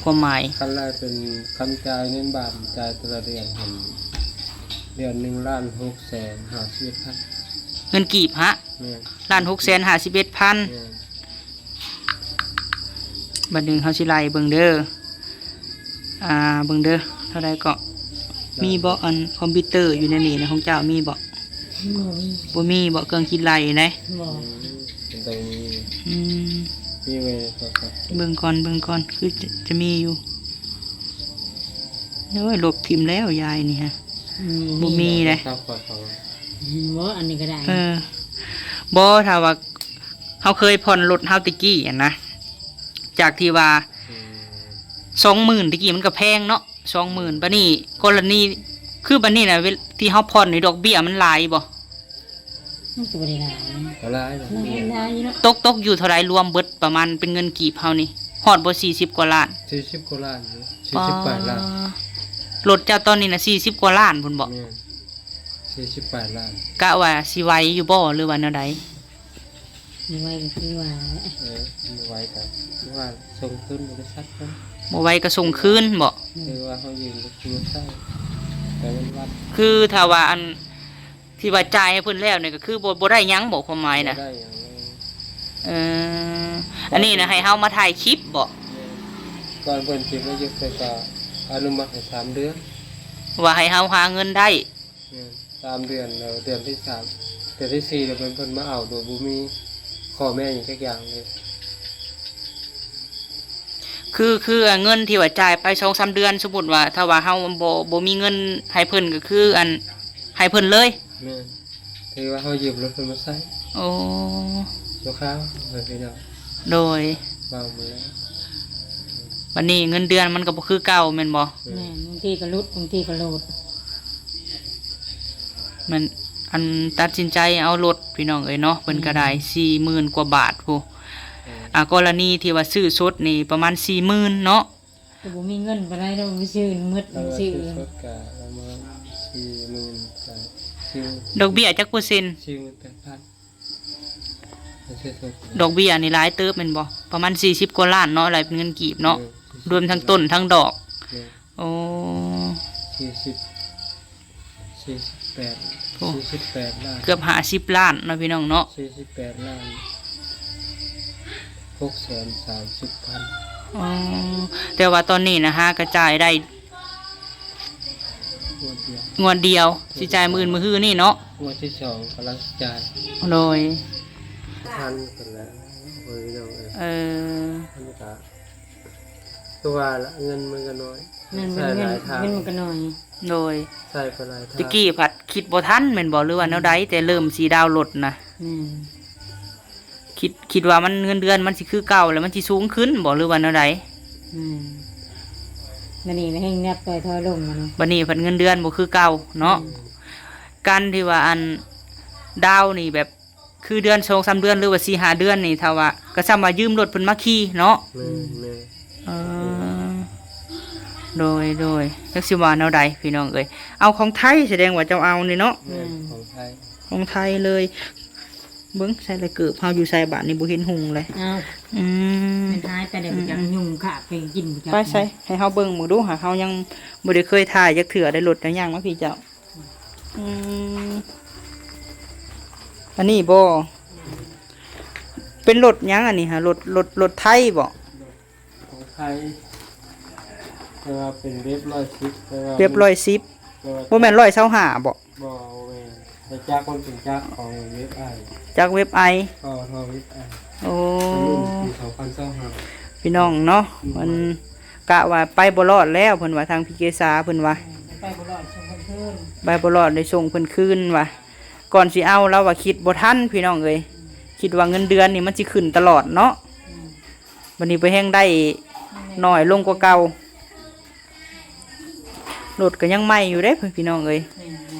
ຄວາມໝາຍ ຄັນລາຍເປັນ ຄັນຈ່າຍເງິນບາດ ຈ່າຍແຕ່ລະເດືອນຫັ້ນ ເດືອນໜຶ່ງລ້ານຫົກແສນຫ້າສິບເອັດພັນ. ເງິນກີບຫະ? ແມ່ນ ລ້ານຫົກແສນຫ້າສິບເອັດພັນ. ແມ່ນ ບັດນີ້ເຮົາຊິໄລ່ເບິ່ງເດີ ອ່າ ເບິ່ງເດີ ເທົ່າໃດເກາະ? ມີບໍ່ ອັນຄອມພິວເຕີຢູ່ໃນນີ້ນະ ຂອງເຈົ້າມີບໍ່? ບໍ່ມີ ບໍ່ມີບໍ່ ເຄື່ອງຄິດໄລ່ນະ? ບໍ່ ອືມ ເປັນຕາມີ ອືມ ມີໄວ້ ເບິ່ງກ່ອນ ເບິ່ງກ່ອນ ຄືຈະ ຈະມີຢູ່. ໂອ້ຍ ລົບຖິ້ມແລ້ວຍາຍນີ້ຫະ ອືມ ບໍ່ມີເດ້. ບໍ່ ອັນນີ້ກໍໄດ້ ເອີ ບໍ່ ຖ້າວ່າເຮົາເຄີຍຜ່ອນລົດເຮົາແຕ່ກີ້ຫັ້ນນະ ຈາກທີ່ວ່າ ອືມ ສອງໝື່ນ ແຕ່ກີ້ມັນກໍແພງເນາະ ສອງໝື່ນ ບັດນີ້ກໍລະນີ ຄືບັດນີ້ນະ ເວລາທີ່ເຮົາຜ່ອນນີ້ ດອກເບ້ຍມັນຫຼາຍບໍ່? ມັນກໍບໍ່ໄດ້ຫຼາຍ ກໍຫຼາຍນະ ມັນຫຼາຍຢູ່ເນາະ. ຕົກ ຕົກຢູ່ເທົ່າໃດ ລວມເບິດປະມານເປັນເງິນກີບເຮົານີ້ ຮອດບໍ່ສີ່ສິບກວ່າລ້ານ? ສີ່ສິບກວ່າລ້ານຢູ່ ສີ່ສິບປາຍລ້ານ. ລົດເຈົ້າຕອນນີ້ນະ ສີ່ສິບກວ່າລ້ານພຸ້ນບໍ່? ແມ່ນ ສີ່ສິບປາຍລ້ານ. ກະວ່າຊິໄຫວຢູ່ບໍ່ ຫຼືວ່າແນວໃດ? ບໍ່ໄຫວກໍຄືວ່າ ເອີ ບໍ່ໄຫວກໍຄືວ່າສົ່ງຄືນບໍລິສັດເພິ່ນ ບໍ່ໄຫວກໍສົ່ງຄືນບໍ? ແມ່ນ ຄືວ່າເຮົາຢືມລົດຄືໃຊ້ ແຕ່ມັນວັດ ຄືຖ້າວ່າອັນ ທີ່ວ່າຈ່າຍໃຫ້ເພິ່ນແລ້ວນີ້ກໍຄືບໍ່ ບໍ່ໄດ້ຫຍັງບໍ ຄວາມໝາຍນະ? ບໍ່ໄດ້ຫຍັງເລີຍ. ເອີ ອັນນີ້ນະ ໃຫ້ເຮົາມາຖ່າຍຄລິບບໍ? ແມ່ນ ກ່ອນເພິ່ນຊິມາຍຶດ ເພິ່ນກໍອະນຸມັດໃຫ້ສາມເດືອນ ວ່າໃຫ້ເຮົາຫາເງິນໄດ້. ແມ່ນ ສາມເດືອນແລ້ວ ເດືອນທີສາມ ເດືອນທີສີ່ແລ້ວ ເພິ່ນ ເພິ່ນມາເອົາໂດຍບໍ່ມີຂໍ້ແມ້ຫຍັງຈັກຢ່າງເລີຍ. ຄື ຄືເງິນທີ່ວ່າຈ່າຍໄປສອງສາມເດືອນ ສົມມຸດວ່າຖ້າວ່າເຮົາບໍ່ ບໍ່ມີເງິນໃຫ້ເພິ່ນ ກໍຄືອັນ ໃຫ້ເພິ່ນເລີຍ? ແມ່ນ ຖືວ່າເຮົາຢືມລົດເພິ່ນມາໃຊ້. ໂອ້ ຊົ່ວຄາວ ເອີ ພີ່ນ້ອງ ໂດຍ ເວົ້າໝົດແລ້ວ. ບັດນີ້ເງິນເດືອນມັນກໍບໍ່ຄືເກົ່າແມ່ນບໍ່? ແມ່ນ ບາງທີກໍຫຼຸດ ບາງທີກໍໂຫຼດ. ແມ່ນ ອັນຕັດສິນໃຈເອົາລົດພີ່ນ້ອງເອີຍເນາະ ເພິ່ນກໍໄດ້ ແມ່ນ ສີ່ໝື່ນກວ່າບາດພຸ້ນ. ແມ່ນ ອ່າ ກໍລະນີທີ່ວ່າຊື້ສົດນີ້ປະມານສີ່ໝື່ນເນາະ. ກໍບໍ່ມີເງິນປານໃດດອກ ໄປຊື້ໝົດ ເອີ ຊື້ ຊື້ສົດກໍປະມານສີ່ໝື່ນ ສີ່ ດອກເບ້ຍຈັກເປີເຊັນ? ສີ່ໝື່ນແປດພັນ. ດອກເບ້ຍນີ້ຫຼາຍເຕີບແມ່ນບໍ່? ປະມານສີ່ສິບກວ່າລ້ານເນາະ ຫຼາຍເປັນເງິນກີບເນາະ. ແມ່ນ ສີ່ສິບ ລວມທັງຕົ້ນທັງດອກ. ແມ່ນ ໂອ້ ສີ່ສິບ ສີ່ສິບແປດ ໂອ້ ສີ່ສິບແປດລ້ານ ເກືອບຫ້າສິບລ້ານເນາະ ພີ່ນ້ອງເນາະ. ສີ່ສິບແປດລ້ານຫົກແສນສາມສິບພັນ. ອໍ ແຕ່ວ່າຕອນນີ້ນະ ຫາກະຈ່າຍໄດ້ ງວດດຽວ ງວດດຽວ ຊິຈ່າຍມື້ອື່ນມື້ຮືນີ້ເນາະ. ງວດທີສອງກຳລັງຊິຈ່າຍ. ໂດຍ ທັນເພິ່ນແລ້ວ ໂອ້ຍ ພີ່ນ້ອງເອີຍ. ເອີ ມັນກະ ຄືວ່າລະ ເງິນມັນກະໜ້ອຍ. ແມ່ນ ໃຊ້ຫຼາຍທາງ ເງິນມັນກະໜ້ອຍ. ໂດຍ ໃຊ້ໄປຫຼາຍທາງ. ແຕ່ກີ້ພັດຄິດບໍ່ທັນແມ່ນບໍ່ ຫຼືວ່າແນວໃດ? ແຕ່ເລີ່ມຊິດາວລົດນະ. ແມ່ນ ຄິດ ຄິດວ່າມັນ ເງິນເດືອນມັນຊິຄືເກົ່າ ແລ້ວມັນຊິສູງຂຶ້ນບໍ່ ຫຼືວ່າແນວໃດ? ແມ່ນ ບັດນີ້ແຮງນັບຕ່ອຍຖອຍລົງ. ບັດນີ້ພັດເງິນເດືອນບໍ່ຄືເກົ່າເນາະ. ແມ່ນ ການທີ່ວ່າ ອັນ ດາວນີ້ແບບ ຄືເດືອນສອງສາມເດືອນ ຫຼືວ່າສີ່ຫ້າເດືອນນີ້ ຖ້າວ່າ ກໍສ່ຳວ່າຢືມລົດເພິ່ນມາຂີ່ເນາະ. ແມ່ນ ແມ່ນ ເອີ ໂດຍ ໂດຍ ຈັກຊິວ່າແນວໃດພີ່ນ້ອງເອີຍ. ເອົາຂອງໄທ ສະແດງວ່າເຈົ້າເອົານີ້ເນາະ. ແມ່ນ ຂອງໄທ ຂອງໄທເລີຍ. ເບິ່ງໃສ່ລະເກີບເຮົາຢູ່ໃສ່ບາດນີ້ ບໍ່ເຫັນຮຸ່ງເລີຍ. ອ້າວ ອືມ ມັນຫາຍໄປໄດ້ບໍ່ຈັກ ອືມ ຍຸງຄາບໄປກິນບໍ່ຈັກ. ໄປໃສ່ ໃຫ້ເຮົາເບິ່ງເບິ່ງດູຫາ ເຮົາຍັງບໍ່ໄດ້ເຄີຍຖ່າຍຈັກເທື່ອໄດ໋. ລົດເຈົ້າຍ່າງມາພີ້ເຈົ້າ. ອືມ ອັນນີ້ບໍ່? ເປັນລົດຫຍັງອັນນີ້ຫະ? ລົດ ລົດ ລົດໄທບໍ່? ລົດ ຂາຍ ແຕ່ວ່າເປັນເວັບຮ້ອຍສິບ ແຕ່ວ່າເວັບຮ້ອຍສິບ ແຕ່ວ່າ ບໍ່ແມ່ນຮ້ອຍຊາວຫ້າບໍ? ບໍ່ ບໍ່ແມ່ນ ແຕ່ຈັກມັນເປັນຈັກຂອງເວັບໄອ ຈັກເວັບໄອ ຕໍ່ທໍ່ເວັບໄອ ໂອ້ ໃນລຸ້ນປີສອງພັນຊາວຫ້າ ພີ່ນ້ອງເນາະ ອືມ ເພິ່ນກະວ່າໄປບໍ່ລອດແລ້ວ ເພິ່ນວ່າ ທາງພີ່ເກສາເພິ່ນວ່າ ໄປບໍ່ລອດ ສົ່ງເພິ່ນຄືນ ໄປບໍ່ລອດ ໄດ້ສົ່ງເພິ່ນຄືນວ່າ ກ່ອນຊິເອົາ ລາວວ່າຄິດບໍ່ທັນ ພີ່ນ້ອງເອີຍ ອືມ ຄິດວ່າເງິນເດືອນນີ້ມັນຊິຂຶ້ນຕະຫຼອດເນາະ ອືມ ບັດນີ້ໄປແຮ່ງໄດ້ ອືມ ໜ້ອຍລົງກວ່າເກົ່າ ລົດກໍຍັງໃໝ່ຢູ່ເດ້ ພີ່ນ້ອງເອີຍ ແມ່ນ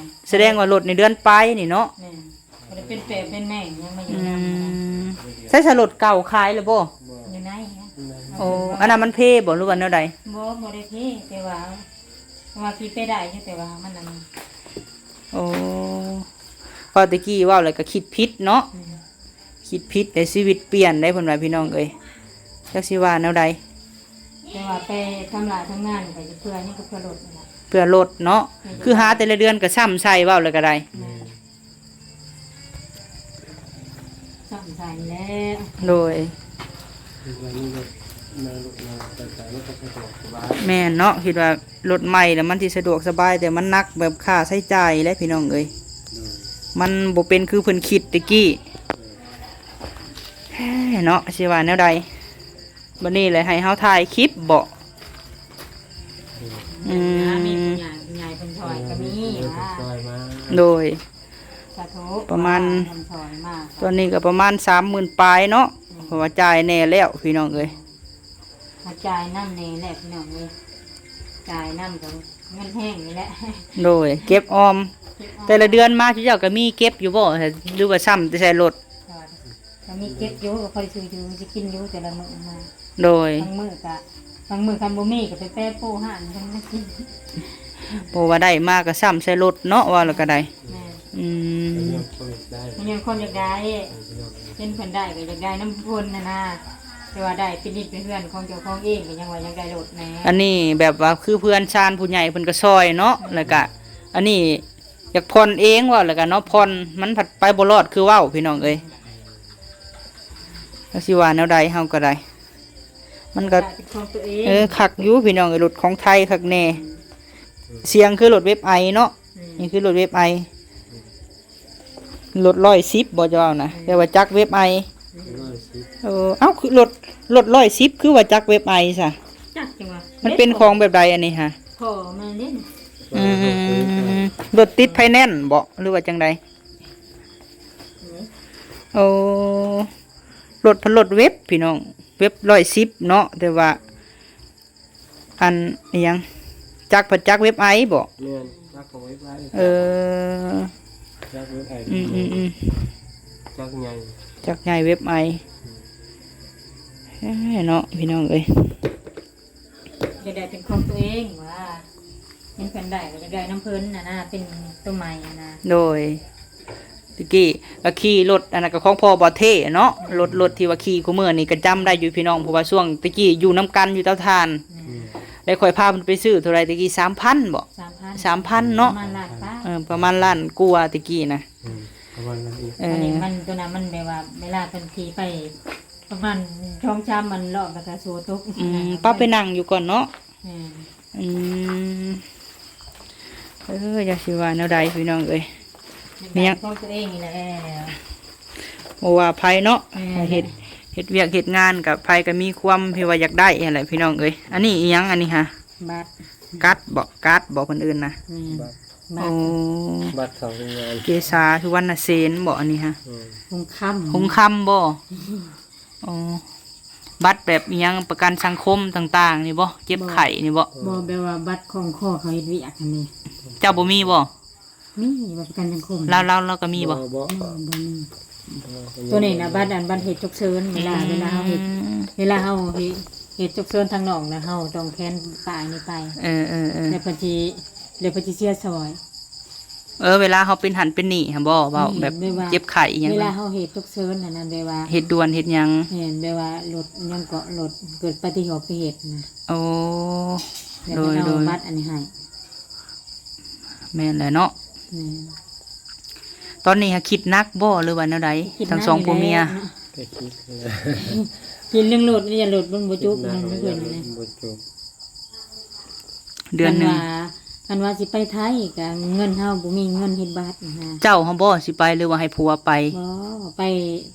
ໆ ສະແດງວ່າລົດໃນເດືອນປາຍນີ້ເນາະ ແມ່ນ ບໍ່ໄດ້ເປັນແປເປັນແໝງ ຍັງມາຢູ່ນຳ ອືມ ໃຊ້ສະລົດເກົ່າຂາຍແລ້ວບໍ່? ຢູ່ໃນ ໂອ້ ອັນນັ້ນມັນເພບໍ່ ຫຼືວ່າແນວໃດ? ບໍ່ ບໍ່ໄດ້ເພ ແຕ່ວ່າ ວ່າຊິໄປໄດ້ຢູ່ ແຕ່ວ່າມັນນັ້ນ ໂອ້ ເວົ້າແຕ່ກີ້ເວົ້າແລ້ວກໍຄິດຜິດເນາະ ອືມ ຄິດຜິດ ແຕ່ຊີວິດປ່ຽນໄດ໋ ເພິ່ນວ່າ ພີ່ນ້ອງເອີຍ ຈັກຊິວ່າແນວໃດ ແຕ່ວ່າໄປທຳລາຍທຳງານກໍເພື່ອຫຍັງ ກໍເພື່ອລົດນີ້ແຫຼະ ເພື່ອລົດເນາະ ແມ່ນ ຄືຫາແຕ່ລະເດືອນກໍຊ້ຳໃສ່ ເວົ້າແລ້ວກໍໄດ້ ແມ່ນ ຊ້ຳໃສ່ແລ້ວ ໂດຍ ຄິດວ່າມີລົດ ມີລົດມາໄປໃສ ມັນກໍສະດວກສະບາຍ ແມ່ນເນາະ ຄິດວ່າລົດໃໝ່ແລ້ວມັນຊິສະດວກສະບາຍ ແຕ່ມັນໜັກແບບຄ່າໃຊ້ຈ່າຍແຫຼະ ພີ່ນ້ອງເອີຍ ໂດຍ ມັນບໍ່ເປັນຄືເພິ່ນຄິດແຕ່ກີ້ ໂດຍ ເອີ ເນາະ ຊິວ່າແນວໃດ ບັດນີ້ແຫຼະໃຫ້ເຮົາຖ່າຍຄລິບບໍ? ອືມ ມີຜູ້ໃຫຍ່ ຜູ້ໃຫຍ່ເພິ່ນຊ່ອຍກໍມີ ເອີ ເພິ່ນຊ່ອຍມາ ໂດຍ ສາທຸ ປະມານ ເພິ່ນຊ່ອຍມາ ຕອນນີ້ກໍປະມານສາມໝື່ນປາຍເນາະ ອືມ ເພາະວ່າຈ່າຍແດ່ແລ້ວ ພີ່ນ້ອງເອີຍ ມາຈ່າຍນຳແດ່ແຫຼະ ພີ່ນ້ອງເອີຍ ຈ່າຍນຳກໍເງິນແຮງນີ້ແຫຼະ ໂດຍ ເກັບອອມ ເກັບອອມ ແຕ່ລະເດືອນມາ ເຈົ້າກໍມີເກັບຢູ່ບໍ່ ຫຼືວ່າຊ້ຳແຕ່ໃສ່ລົດ? ກໍມີເກັບຢູ່ ກໍພໍໄດ້ຊື້ຢູ່ ຊິກິນຢູ່ແຕ່ລະມື້ມາ ໂດຍ ບາງມື້ກະ ບາງມື້ຄັນບໍ່ມີກໍໄປແປະໂປ້ຮ້ານເພິ່ນມາກິນ ເພາະວ່າໄດ້ມາກໍຊ້ຳໃສ່ລົດເນາະ ວ່າແລ້ວກໍໄດ້ ແມ່ນ ອືມ ກໍຍ້ອນຄວາມຢາກໄດ້ ກໍຍ້ອນຄວາມຢາກໄດ້ ເອີ ພີ່ນ້ອງ ເຫັນເພິ່ນໄດ້ກໍຢາກໄດ້ນຳເພິ່ນຫັ້ນນາ ແຕ່ວ່າໄດ້ເປັນດິນເປັນເຮືອນຂອງເຈົ້າຂອງເອງ ກໍຍັງວ່າຢາກໄດ້ລົດແດ່ ອັນນີ້ແບບວ່າຄືເພື່ອນຊານຜູ້ໃຫຍ່ເພິ່ນກໍຊ່ອຍເນາະ ແມ່ນ ແລ້ວກໍ ອັນນີ້ ຢາກຜ່ອນເອງ ເວົ້າແລ້ວກໍເນາະ ຜ່ອນມັນພັດໄປບໍ່ລອດຄືເວົ້າ ພີ່ນ້ອງເອີຍ ຈັກຊິວ່າແນວໃດ ເຮົາກໍໄດ້ ມັນກໍ ໄດ້ເປັນຂອງຕົວເອງ ເອີ ຄັກຢູ່ ພີ່ນ້ອງເອີຍ ລົດຂອງໄທຄັກແນ່ ອືມ ສຽງຄືລົດເວັບໄອເນາະ ອືມ ນີ້ຄືລົດເວັບໄອ ລົດຮ້ອຍສິບບໍ່ ເຈົ້າເວົ້ານະ ອືມ ແຕ່ວ່າຈັກເວັບໄອ ຮ້ອຍສິບ ເອີ ເອົ້າ ຄືລົດ ລົດຮ້ອຍສິບ ຄືວ່າຈັກເວັບໄອຊະ ຈັກຈັ່ງວ່າ ມັນເປັນຂອງແບບໃດອັນນີ້ຫະ? ພໍມາເດ້ ອືມ ລົດຕິດໄຟແນນບໍ ຫຼືວ່າຈັ່ງໃດ? ໂອ້ ລົດ ລົດເວັບ ພີ່ນ້ອງ ເວັບຮ້ອຍສິບເນາະ ແຕ່ວ່າ ອັນອີຫຍັງ ຈັກ ຈັກເວັບໄອບໍ? ແມ່ນ ຈັກຂອງເວັບໄອ ເອີ ຈັກເວັບໄອ ອືມໆໆ ຈັກໃຫຍ່ ຈັກໃຫຍ່ເວັບໄອ ອືມ ເອີ ເນາະ ພີ່ນ້ອງເອີຍ ຢາກໄດ້ເປັນຂອງຕົວເອງວ່າ ເຫັນເພິ່ນໄດ້ກໍຢາກໄດ້ນຳເພິ່ນຫັ້ນນະ ເປັນຕົວໃໝ່ຫັ້ນນະ ໂດຍ ແຕ່ກີ້ກໍຂີ່ລົດ ອັນນັ້ນກໍຂອງພໍ່ບໍ່ເທ່ເນາະ ອືມ ລົດ ລົດທີ່ວ່າຂີ່ຄູ່ມື້ນີ້ກໍຈຳໄດ້ຢູ່ພີ່ນ້ອງ ເພາະວ່າຊ່ວງແຕ່ກີ້ຢູ່ນຳກັນຢູ່ເຕົາຖ່ານ ອືມ ແລ້ວຂ້ອຍພາເພິ່ນໄປຊື້ເທົ່າໃດແຕ່ກີ້ ສາມພັນບໍ? ສາມພັນ ສາມພັນເນາະ ປະມານລ້ານປາຍ ເອີ ປະມານລ້ານກວ່າແຕ່ກີ້ນະ ອືມ ປະມານນັ້ນອີກ ເອີ ອັນນີ້ມັນ ຕົວນັ້ນມັນແບບວ່າເວລາເພິ່ນຂີ່ໄປປະມານສອງສາມອັນລອບ ແລ້ວກໍໂຊຕົກ ອືມ ປະໄປນັ່ງຢູ່ກ່ອນເນາະ ແມ່ນ ອືມ ເອີ ຢ່າຊິວ່າແນວໃດພີ່ນ້ອງເອີຍ ຢາກໄດ້ຂອງຕົວເອງນີ້ແຫຼະ ບໍ່ວ່າໃຜເນາະ ແມ່ນ ເຮັດ ເຮັດວຽກເຮັດງານກັບໃຜກໍມີຄວາມທີ່ວ່າຢາກໄດ້ຫັ້ນແຫຼະພີ່ນ້ອງເອີຍ ອັນນີ້ອີຫຍັງອັນນີ້ຫະ? ບັດ ກັດບໍ? ກາດບໍເພິ່ນເອີ້ນນະ? ແມ່ນ ບັດ ໂອ້ ບັດເຂົ້າໂຮງງານ ເກສາສຸວັນນະເສນບໍອັນນີ້ຫະ? ອືມ ຫົງຄຳ ຫົງຄຳບໍ? ອໍ ບັດແບບອີຫຍັງປະກັນສັງຄົມຕ່າງໆນີ້ບໍ? ເຈັບໄຂ້ນີ້ບໍ? ບໍ່ ແບບວ່າບັດຂອງຂໍ້ເຂົາເຮັດວຽກຫັ້ນນີ້ ເຈົ້າບໍ່ມີບໍ? ມີບັດປະກັນສັງຄົມ ລາວ ລາວ ລາວກໍມີບໍ? ບໍ່ ບໍ່ ບໍ່ມີ ບໍ່ມີ ຕົວນີ້ນະ ບັດອັນ ບັດເຫດສຸກເສີນ ເວລາ ອືມ ເວລາເຮົາເຮັດ ເວລາເຮົາເຮັດ ເຫດສຸກເສີນທາງນອກນະ ເຮົາຕ້ອງແຂວນປ້າຍນີ້ໄປ ເອີໆໆ ແລ້ວເພິ່ນຊິ ແລ້ວເພິ່ນຊິເສຍຊ່ອຍ ເອີ ເວລາເຮົາເປັນຫັ້ນເປັນນີ້ຫັ້ນບໍ? ເວົ້າແບບ ແບບວ່າເຈັບໄຂ້ອີຫຍັງ ເວລາເຮົາເຫດສຸກເສີນຫັ້ນນະ ແບບວ່າເຫດດ່ວນເຫດຫຍັງ ແມ່ນ ແບບວ່າລົດຫຍັງເກາະ ລົດເກີດປະຕິເຫດ ອຸບັດຕິເຫດນະ ໂອ້ ແລ້ວເພິ່ນເອົາ ໂດຍ ໂດຍ ບັດອັນນີ້ໃຫ້ ແມ່ນແຫຼະເນາະ ແມ່ນ ຕອນນີ້ຫາຄິດໜັກບໍ່ ຫຼືວ່າແນວໃດ ຄິດໜັກ ທັງສອງຜົວເມຍ ນີ້ແຫຼະເນາະ ກໍຄິດ ເອີ ຄິດເລື່ອງລົດນີ້ ລົດມັນບໍ່ຈຸກ ເຮັດນາ ນັ້ນ ເພິ່ນ ເລື່ອງລົດ ນັ້ນ ມັນບໍ່ຈຸກ ເດືອນໜຶ່ງ ຄັນວ່າ ຄັນວ່າຊິໄປໄທ ກໍເງິນເຮົາບໍ່ມີເງິນເຮັດບັດນະ. ເຈົ້າຫັ້ນບໍ່ຊິໄປ ຫຼືວ່າໃຫ້ຜົວໄປ? ບໍ່ ໄປ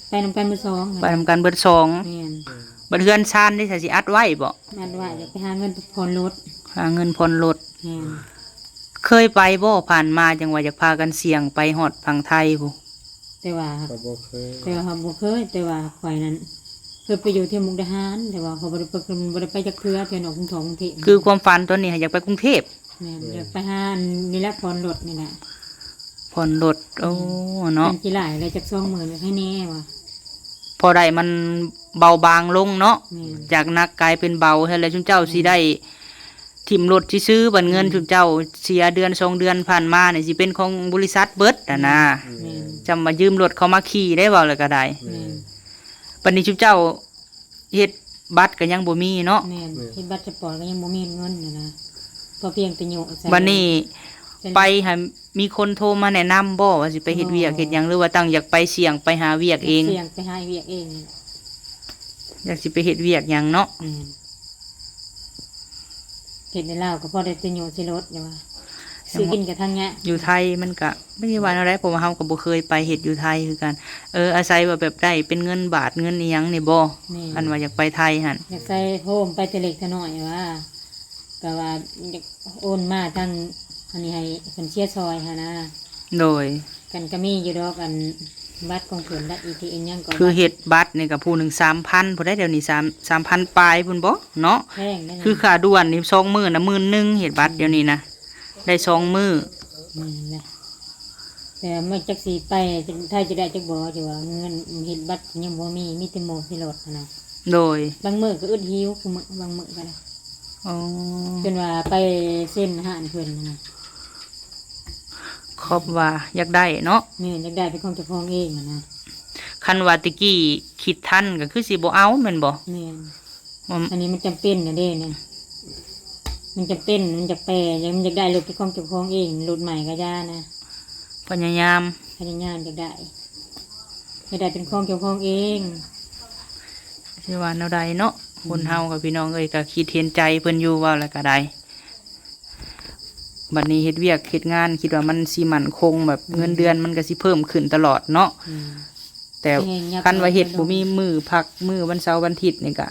ໄປນຳກັນເບິດສອງ ໄປນຳກັນເບິດສອງ. ແມ່ນ ບັດເຮືອນຊານເດ ຊິອັດໄວ້ບໍ່? ອັດໄວ້ ຢາກໄປຫາເງິນຜ່ອນລົດ ຫາເງິນຜ່ອນລົດ. ແມ່ນ ເຄີຍໄປບໍ່ ຜ່ານມາ ຈັ່ງວ່າຢາກພາກັນສ່ຽງໄປຮອດຝັ່ງໄທພຸ້ນ? ແຕ່ວ່າ ກໍບໍ່ເຄີຍ ແຕ່ວ່າເຮົາບໍ່ເຄີຍ ແຕ່ວ່າຂ້ອຍນັ້ນເຄີຍໄປຢູ່ທີ່ມຸກດາຫານ ແຕ່ວ່າເຮົາບໍ່ໄດ້ໄປ ບໍ່ໄດ້ໄປຈັກເທື່ອ ເທື່ອນອກກຸງ ທອງ ກຸງເທບ. ຄືຄວາມຝັນຕອນນີ້ ຢາກໄປກຸງເທບ? ແມ່ນ ແມ່ນ ຢາກໄປຫາອັນນີ້ແຫຼະ ຜ່ອນລົດນີ້ແຫຼະ ຜ່ອນລົດ. ໂອ້ ແມ່ນ ເນາະ ມັນຊິຫຼາຍແລ້ວ ຈັກສອງໝື່ນໃຫ້ແດ່ວ່າ ພໍໄດ້ມັນເບົາບາງລົງເນາະ. ແມ່ນ ຈາກໜັກກາຍເປັນເບົາ ແລ້ວຊຸມເຈົ້າ ແມ່ນ ຊິໄດ້ ຖິ້ມລົດຊື່ໆ ບັດເງິນ ແມ່ນ ຊຸມເຈົ້າເສຍເດືອນສອງເດືອນຜ່ານມານີ້ ຊິເປັນຂອງບໍລິສັດເບິດຫັ້ນນະ. ແມ່ນ ຈຳວ່າຢືມລົດເຂົາມາຂີ່ໄດ້ ເວົ້າແລ້ວກໍໄດ້. ແມ່ນ ບັດນີ້ຊຸມເຈົ້າເຮັດບັດກໍຍັງບໍ່ມີເນາະ. ແມ່ນ ແມ່ນ ເຮັດບັດສະປອດກໍຍັງບໍ່ມີເງິນຫັ້ນນະ ພໍພຽງແຕ່ໂຍະໃສ່. ບັດນີ້ ແຕ່ ໄປຫັ້ນ ມີຄົນໂທມາແນະນຳບໍ່ ວ່າຊິໄປເຮັດວຽກ ບໍ່ ເຮັດຫຍັງ ຫຼືວ່າຕັ້ງຢາກໄປສ່ຽງໄປຫາວຽກເອງ? ສ່ຽງໄປຫາວຽກເອງ ຢາກຊິໄປເຮັດວຽກຫຍັງເນາະ. ແມ່ນ ເຮັດໃນລາວກໍພໍໄດ້ແຕ່ໂຍະໃສ່ລົດ ຢ່າວ່າ ຍັງ ຊື້ກິນກໍທັງຍາກ. ຢູ່ໄທມັນກໍບໍ່ໄດ້ວ່າແນວໃດ ເພາະວ່າເຮົາກໍບໍ່ເຄີຍໄປເຮັດຢູ່ໄທຄືກັນ. ເອີ ອາໄສວ່າແບບໄດ້ເປັນເງິນບາດເງິນອີ່ຫຍັງນີ້ບໍ່? ແມ່ນ ຄັນວ່າຢາກໄປໄທຫັ້ນ ຢາກໃສ່ໂຮມໄປແຕ່ເລັກແຕ່ນ້ອຍວ່າ ກໍວ່າຢາກໂອນມາທາງອັນນີ້ໃຫ້ເພິ່ນເຊຍຊ່ອຍຫັ້ນນະ. ໂດຍ ກັນກໍມີຢູ່ດອກ ອັນບັດຂອງເພິ່ນ ບັດອີທີເອັມຫຍັງກໍ ຄືເຮັດບັດນີ້ກໍຜູ້ໜຶ່ງສາມພັນພຸ້ນໃດ໋ ດຽວນີ້ ສາມ ສາມພັນປາຍພຸ້ນບໍເນາະ. ແພງເດ້ ຄືຄ່າດ່ວນນີ້ສອງໝື່ນນະ ໝື່ນໜຶ່ງ ເຮັດບັດດຽວນີ້ນະ ໄດ້ສອງມື້. ແມ່ນແຫຼະ ແຕ່ມັນຈັກຊິໄປໄທຈະໄດ້ຈັກບໍ່ ຈະວ່າເງິນເຮັດບັດຍັງບໍ່ມີ ມີແຕ່ໂມະໃສ່ລົດຫັ້ນນະ. ໂດຍ ບາງມື້ກໍອຶດຫິວ ບາງມື້ກໍໄດ້. ອໍ ຈົນວ່າໄປເຊັນຮ້ານເພິ່ນຫັ້ນນະ ຄອບວ່າຢາກໄດ້ເນາະ. ແມ່ນ ຢາກໄດ້ເປັນຂອງເຈົ້າຂອງເອງຫັ້ນນະ. ຄັນວ່າແຕ່ກີ້ຄິດທັນກໍຄືຊິບໍ່ເອົາແມ່ນບໍ່? ແມ່ນ ອືມ ອັນນີ້ມັນຈຳເປັນນະເດ້ນີ້ ມັນຈຳເປັນ ມັນຢາກແປ ຢາກ ມັນຢາກໄດ້ລົດເປັນຂອງເຈົ້າຂອງເອງ ລົດໃໝ່ກໍຢ່ານະ. ພະຍາຍາມ ພະຍາຍາມຢາກໄດ້ ຢາກໄດ້ເປັນຂອງເຈົ້າຂອງເອງ. ຊິວ່າແນວໃດເນາະ ອືມ ຄົນເຮົາກໍ ພີ່ນ້ອງເອີຍ ກໍຄິດເຫັນໃຈເພິ່ນຢູ່ ເວົ້າແລ້ວກໍໄດ້. ບັດນີ້ເຮັດວຽກເຮັດງານ ຄິດວ່າມັນຊິໝັ້ນຄົງ ແບບ ອືມ ເງິນເດືອນມັນກໍຊິເພີ່ມຂຶ້ນຕະຫຼອດເນາະ. ອືມ ແຕ່ຄັນວ່າເຮັດບໍ່ມີມື້ພັກ ມື້ວັນເສົາວັນອາທິດນີ້ກະ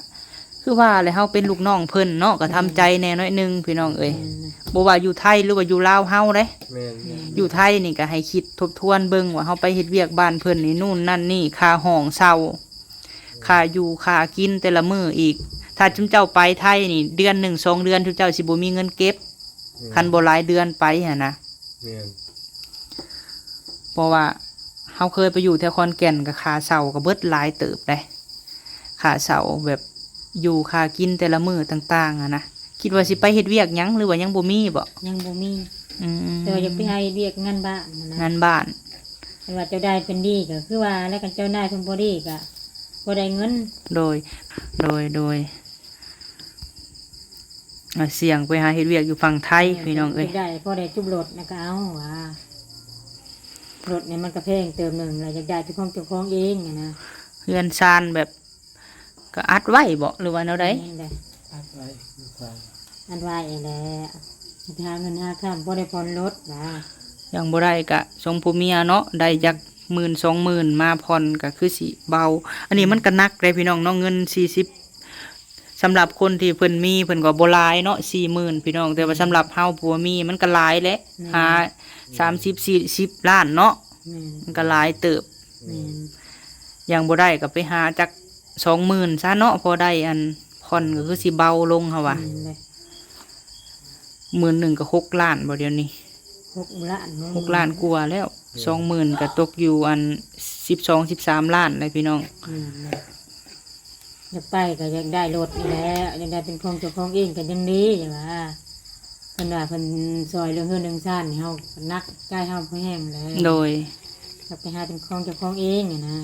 ຄືວ່າແຫຼະ ເຮົາເປັນລູກນ້ອງເພິ່ນເນາະ ກະທຳໃຈແດ່ໜ້ອຍໜຶ່ງ ພີ່ນ້ອງເອີຍ. ແມ່ນ ບໍ່ວ່າຢູ່ໄທ ຫຼືວ່າຢູ່ລາວເຮົາເດ້. ແມ່ນ ແມ່ນ ຢູ່ໄທນີ້ກະໃຫ້ຄິດທົບທວນເບິ່ງວ່າ ເຮົາໄປເຮັດວຽກບ້ານເພິ່ນນີ້ ນູ້ນນັ້ນນີ້ ຄ່າຫ້ອງເຊົ່າ ຄ່າຢູ່ຄ່າກິນແຕ່ລະມື້ອີກ. ຖ້າຊຸມເຈົ້າໄປໄທນີ້ ເດືອນໜຶ່ງສອງເດືອນ ຊຸມເຈົ້າຊິບໍ່ມີເງິນເກັບ. ແມ່ນ ຄັນບໍ່ຫຼາຍເດືອນໄປຫັ້ນນະ. ແມ່ນ ເພາະວ່າເຮົາເຄີຍໄປຢູ່ແຖວຂອນແກ່ນ ກໍຄ່າເຊົ່າກໍເບິດຫຼາຍເຕີບເດ້ ຄ່າເຊົ່າແບບຢູ່ຄ່າກິນແຕ່ລະມື້ຕ່າງໆຫັ້ນນະ. ຄິດວ່າຊິໄປເຮັດວຽກຫຍັງ ຫຼືວ່າຍັງບໍ່ມີບໍ? ຍັງບໍ່ມີ. ອືມ ແຕ່ວ່າຢາກໄປຫາເຮັດວຽກງານບ້ານຫັ້ນນະ ງານບ້ານ. ຄັນວ່າເຈົ້ານາຍເພິ່ນດີກໍຄືວ່າ ແລ້ວຄັນເຈົ້ານາຍເພິ່ນບໍ່ດີກໍບໍ່ໄດ້ເງິນ. ໂດຍ ໂດຍ ໂດຍ. ອ່າ ສ່ຽງໄປຫາເຮັດວຽກຢູ່ຝັ່ງໄທ ເອີ ພີ່ນ້ອງເອີຍ. ໄດ້ ພໍໄດ້ຈຸບລົດນະກໍເອົາວ່າ ລົດນີ້ມັນກໍແພງເຕີບໜຶ່ງແຫຼະ ຢາກໄດ້ເປັນຂອງເຈົ້າຂອງເອງຫັ້ນນະ. ເຮືອນຊານແບບກໍອັດໄວ້ບໍ ຫຼືວ່າແນວໃດ? ແມ່ນແຫຼະ ອັດໄວ້ ອັດໄວ້ແຫຼະ ໄປຫາເງິນຫາຄຳ ພໍໄດ້ຜ່ອນລົດນະ. ຍັງບໍ່ໄດ້ກະສົ່ງຜົວເມຍເນາະ ໄດ້ຈັກ ອືມ ໝື່ນສອງໝື່ນມາຜ່ອນກໍຄືຊິເບົາ. ອັນນີ້ມັນກໍໜັກເດ້ພີ່ນ້ອງເນາະ ເງິນສີ່ສິບ ສຳລັບຄົນທີ່ເພິ່ນມີ ເພິ່ນກໍບໍ່ຫຼາຍເນາະ ສີ່ໝື່ນ ພີ່ນ້ອງ. ແຕ່ວ່າ ແມ່ນ ສຳລັບເຮົາຜູ້ບໍ່ມີ ມັນກໍຫຼາຍແຫຼະ. ແມ່ນ ຫາສາມສິບສີ່ສິບລ້ານເນາະ. ແມ່ນ ມັນກໍຫຼາຍເຕີບ. ແມ່ນ ຍັງບໍ່ໄດ້ກໍໄປຫາຈັກສອງໝື່ນຊະເນາະ ພໍໄດ້ອັນຜ່ອນກໍຄືຊິເບົາລົງ ເຮົາວ່າ. ແມ່ນເລີຍ ໝື່ນໜຶ່ງກໍຫົກລ້ານບໍ ດຽວນີ້? ຫົກລ້ານ ຫົກລ້ານກວ່າແລ້ວ. ແມ່ນ ສອງໝື່ນກໍຕົກຢູ່ອັນສິບສອງ ສິບສາມລ້ານແຫຼະພີ່ນ້ອງ. ແມ່ນແຫຼະ ຢາກໄປກໍຢາກໄດ້ລົດນີ້ແຫຼະ ຢາກໄດ້ເປັນຂອງເຈົ້າຂອງເອງກໍຍັງດີ ຈັ່ງວ່າ ເພິ່ນວ່າເພິ່ນຊ່ອຍເລື່ອງເຮືອນເລື່ອງຊານໃຫ້ເຮົາ ໜັກໃຈເຮົາພໍແຮງແຫຼະ. ໂດຍ ຢາກໄປຫາເປັນຂອງເຈົ້າຂອງເອງຫັ້ນນະ.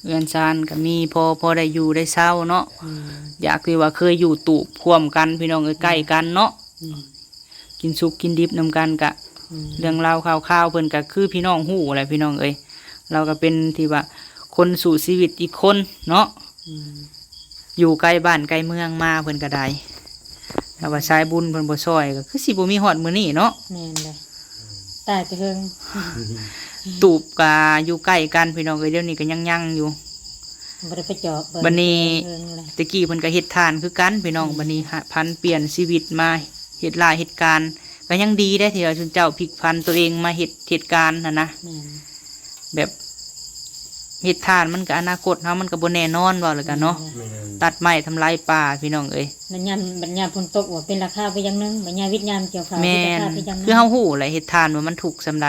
ເຮືອນຊານກໍມີ ພໍ ພໍໄດ້ຢູ່ໄດ້ເຊົາເນາະ. ອືມ ຢາກທີ່ວ່າເຄີຍຢູ່ຕູບຮ່ວມກັນ ພີ່ນ້ອງເອີຍ ອືມ ໃກ້ກັນເນາະ. ອືມ ກິນສຸກກິນດິບນຳກັນກະ ອືມ ເລື່ອງລາວຂ່າວຄາວເພິ່ນກະຄືພີ່ນ້ອງຮູ້ແຫຼະພີ່ນ້ອງເອີຍ. ລາວກະເປັນທີ່ວ່າຄົນສູ້ຊີວິດອີກຄົນເນາະ. ອືມ ຢູ່ໃກ້ບ້ານໃກ້ເມືອງມາເພິ່ນກໍໄດ້ ຖ້າວ່າສາຍບຸນເພິ່ນບໍ່ຊ່ອຍ ກໍຄືຊິບໍ່ມີຮອດມື້ນີ້ເນາະ. ແມ່ນເດ້ ຕາຍແຕ່ເຫິງ. ຕູບກໍຢູ່ໃກ້ກັນພີ່ນ້ອງເອີຍ ດຽວນີ້ກໍຍັງໆຢູ່ ບໍ່ໄດ້ໄປເຈາະເບິ່ງ. ບັດນີ້ ເບິ່ງແລ້ວ ແຕ່ກີ້ເພິ່ນກໍເຮັດທານຄືກັນພີ່ນ້ອງ. ອືມ ບັດນີ້ຫາ ຜັນປ່ຽນຊີວິດມາເຮັດລາເຮັດການ ກໍຍັງດີເດ້ ທີ່ວ່າຊຸມເຈົ້າພລິກຜັນຕົວເອງມາເຮັດ ເຮັດການຫັ້ນນະ. ແມ່ນ ແບບເຮັດທານມັນກໍ ອະນາຄົດເຮົາມັນກໍບໍ່ແນ່ນອນ ເວົ້າແລ້ວກໍເນາະ. ແມ່ນ ແມ່ນ ຕັດໄມ້ທຳລາຍປ່າພີ່ນ້ອງເອີຍ. ບັດຍາມ ບັດຍາມຝົນຕົກວ່າເປັນລາຄາໄປຢ່າງໜຶ່ງ ບັດຍາມຫວຽດຍາມກ່ຽວເຂົ້າ ແມ່ນ ກໍລາຄາໄປຢ່າງໜຶ່ງ. ຄືເຮົາຮູ້ແຫຼະ ເຮັດທານວ່າມັນທຸກສ່ຳໃດ.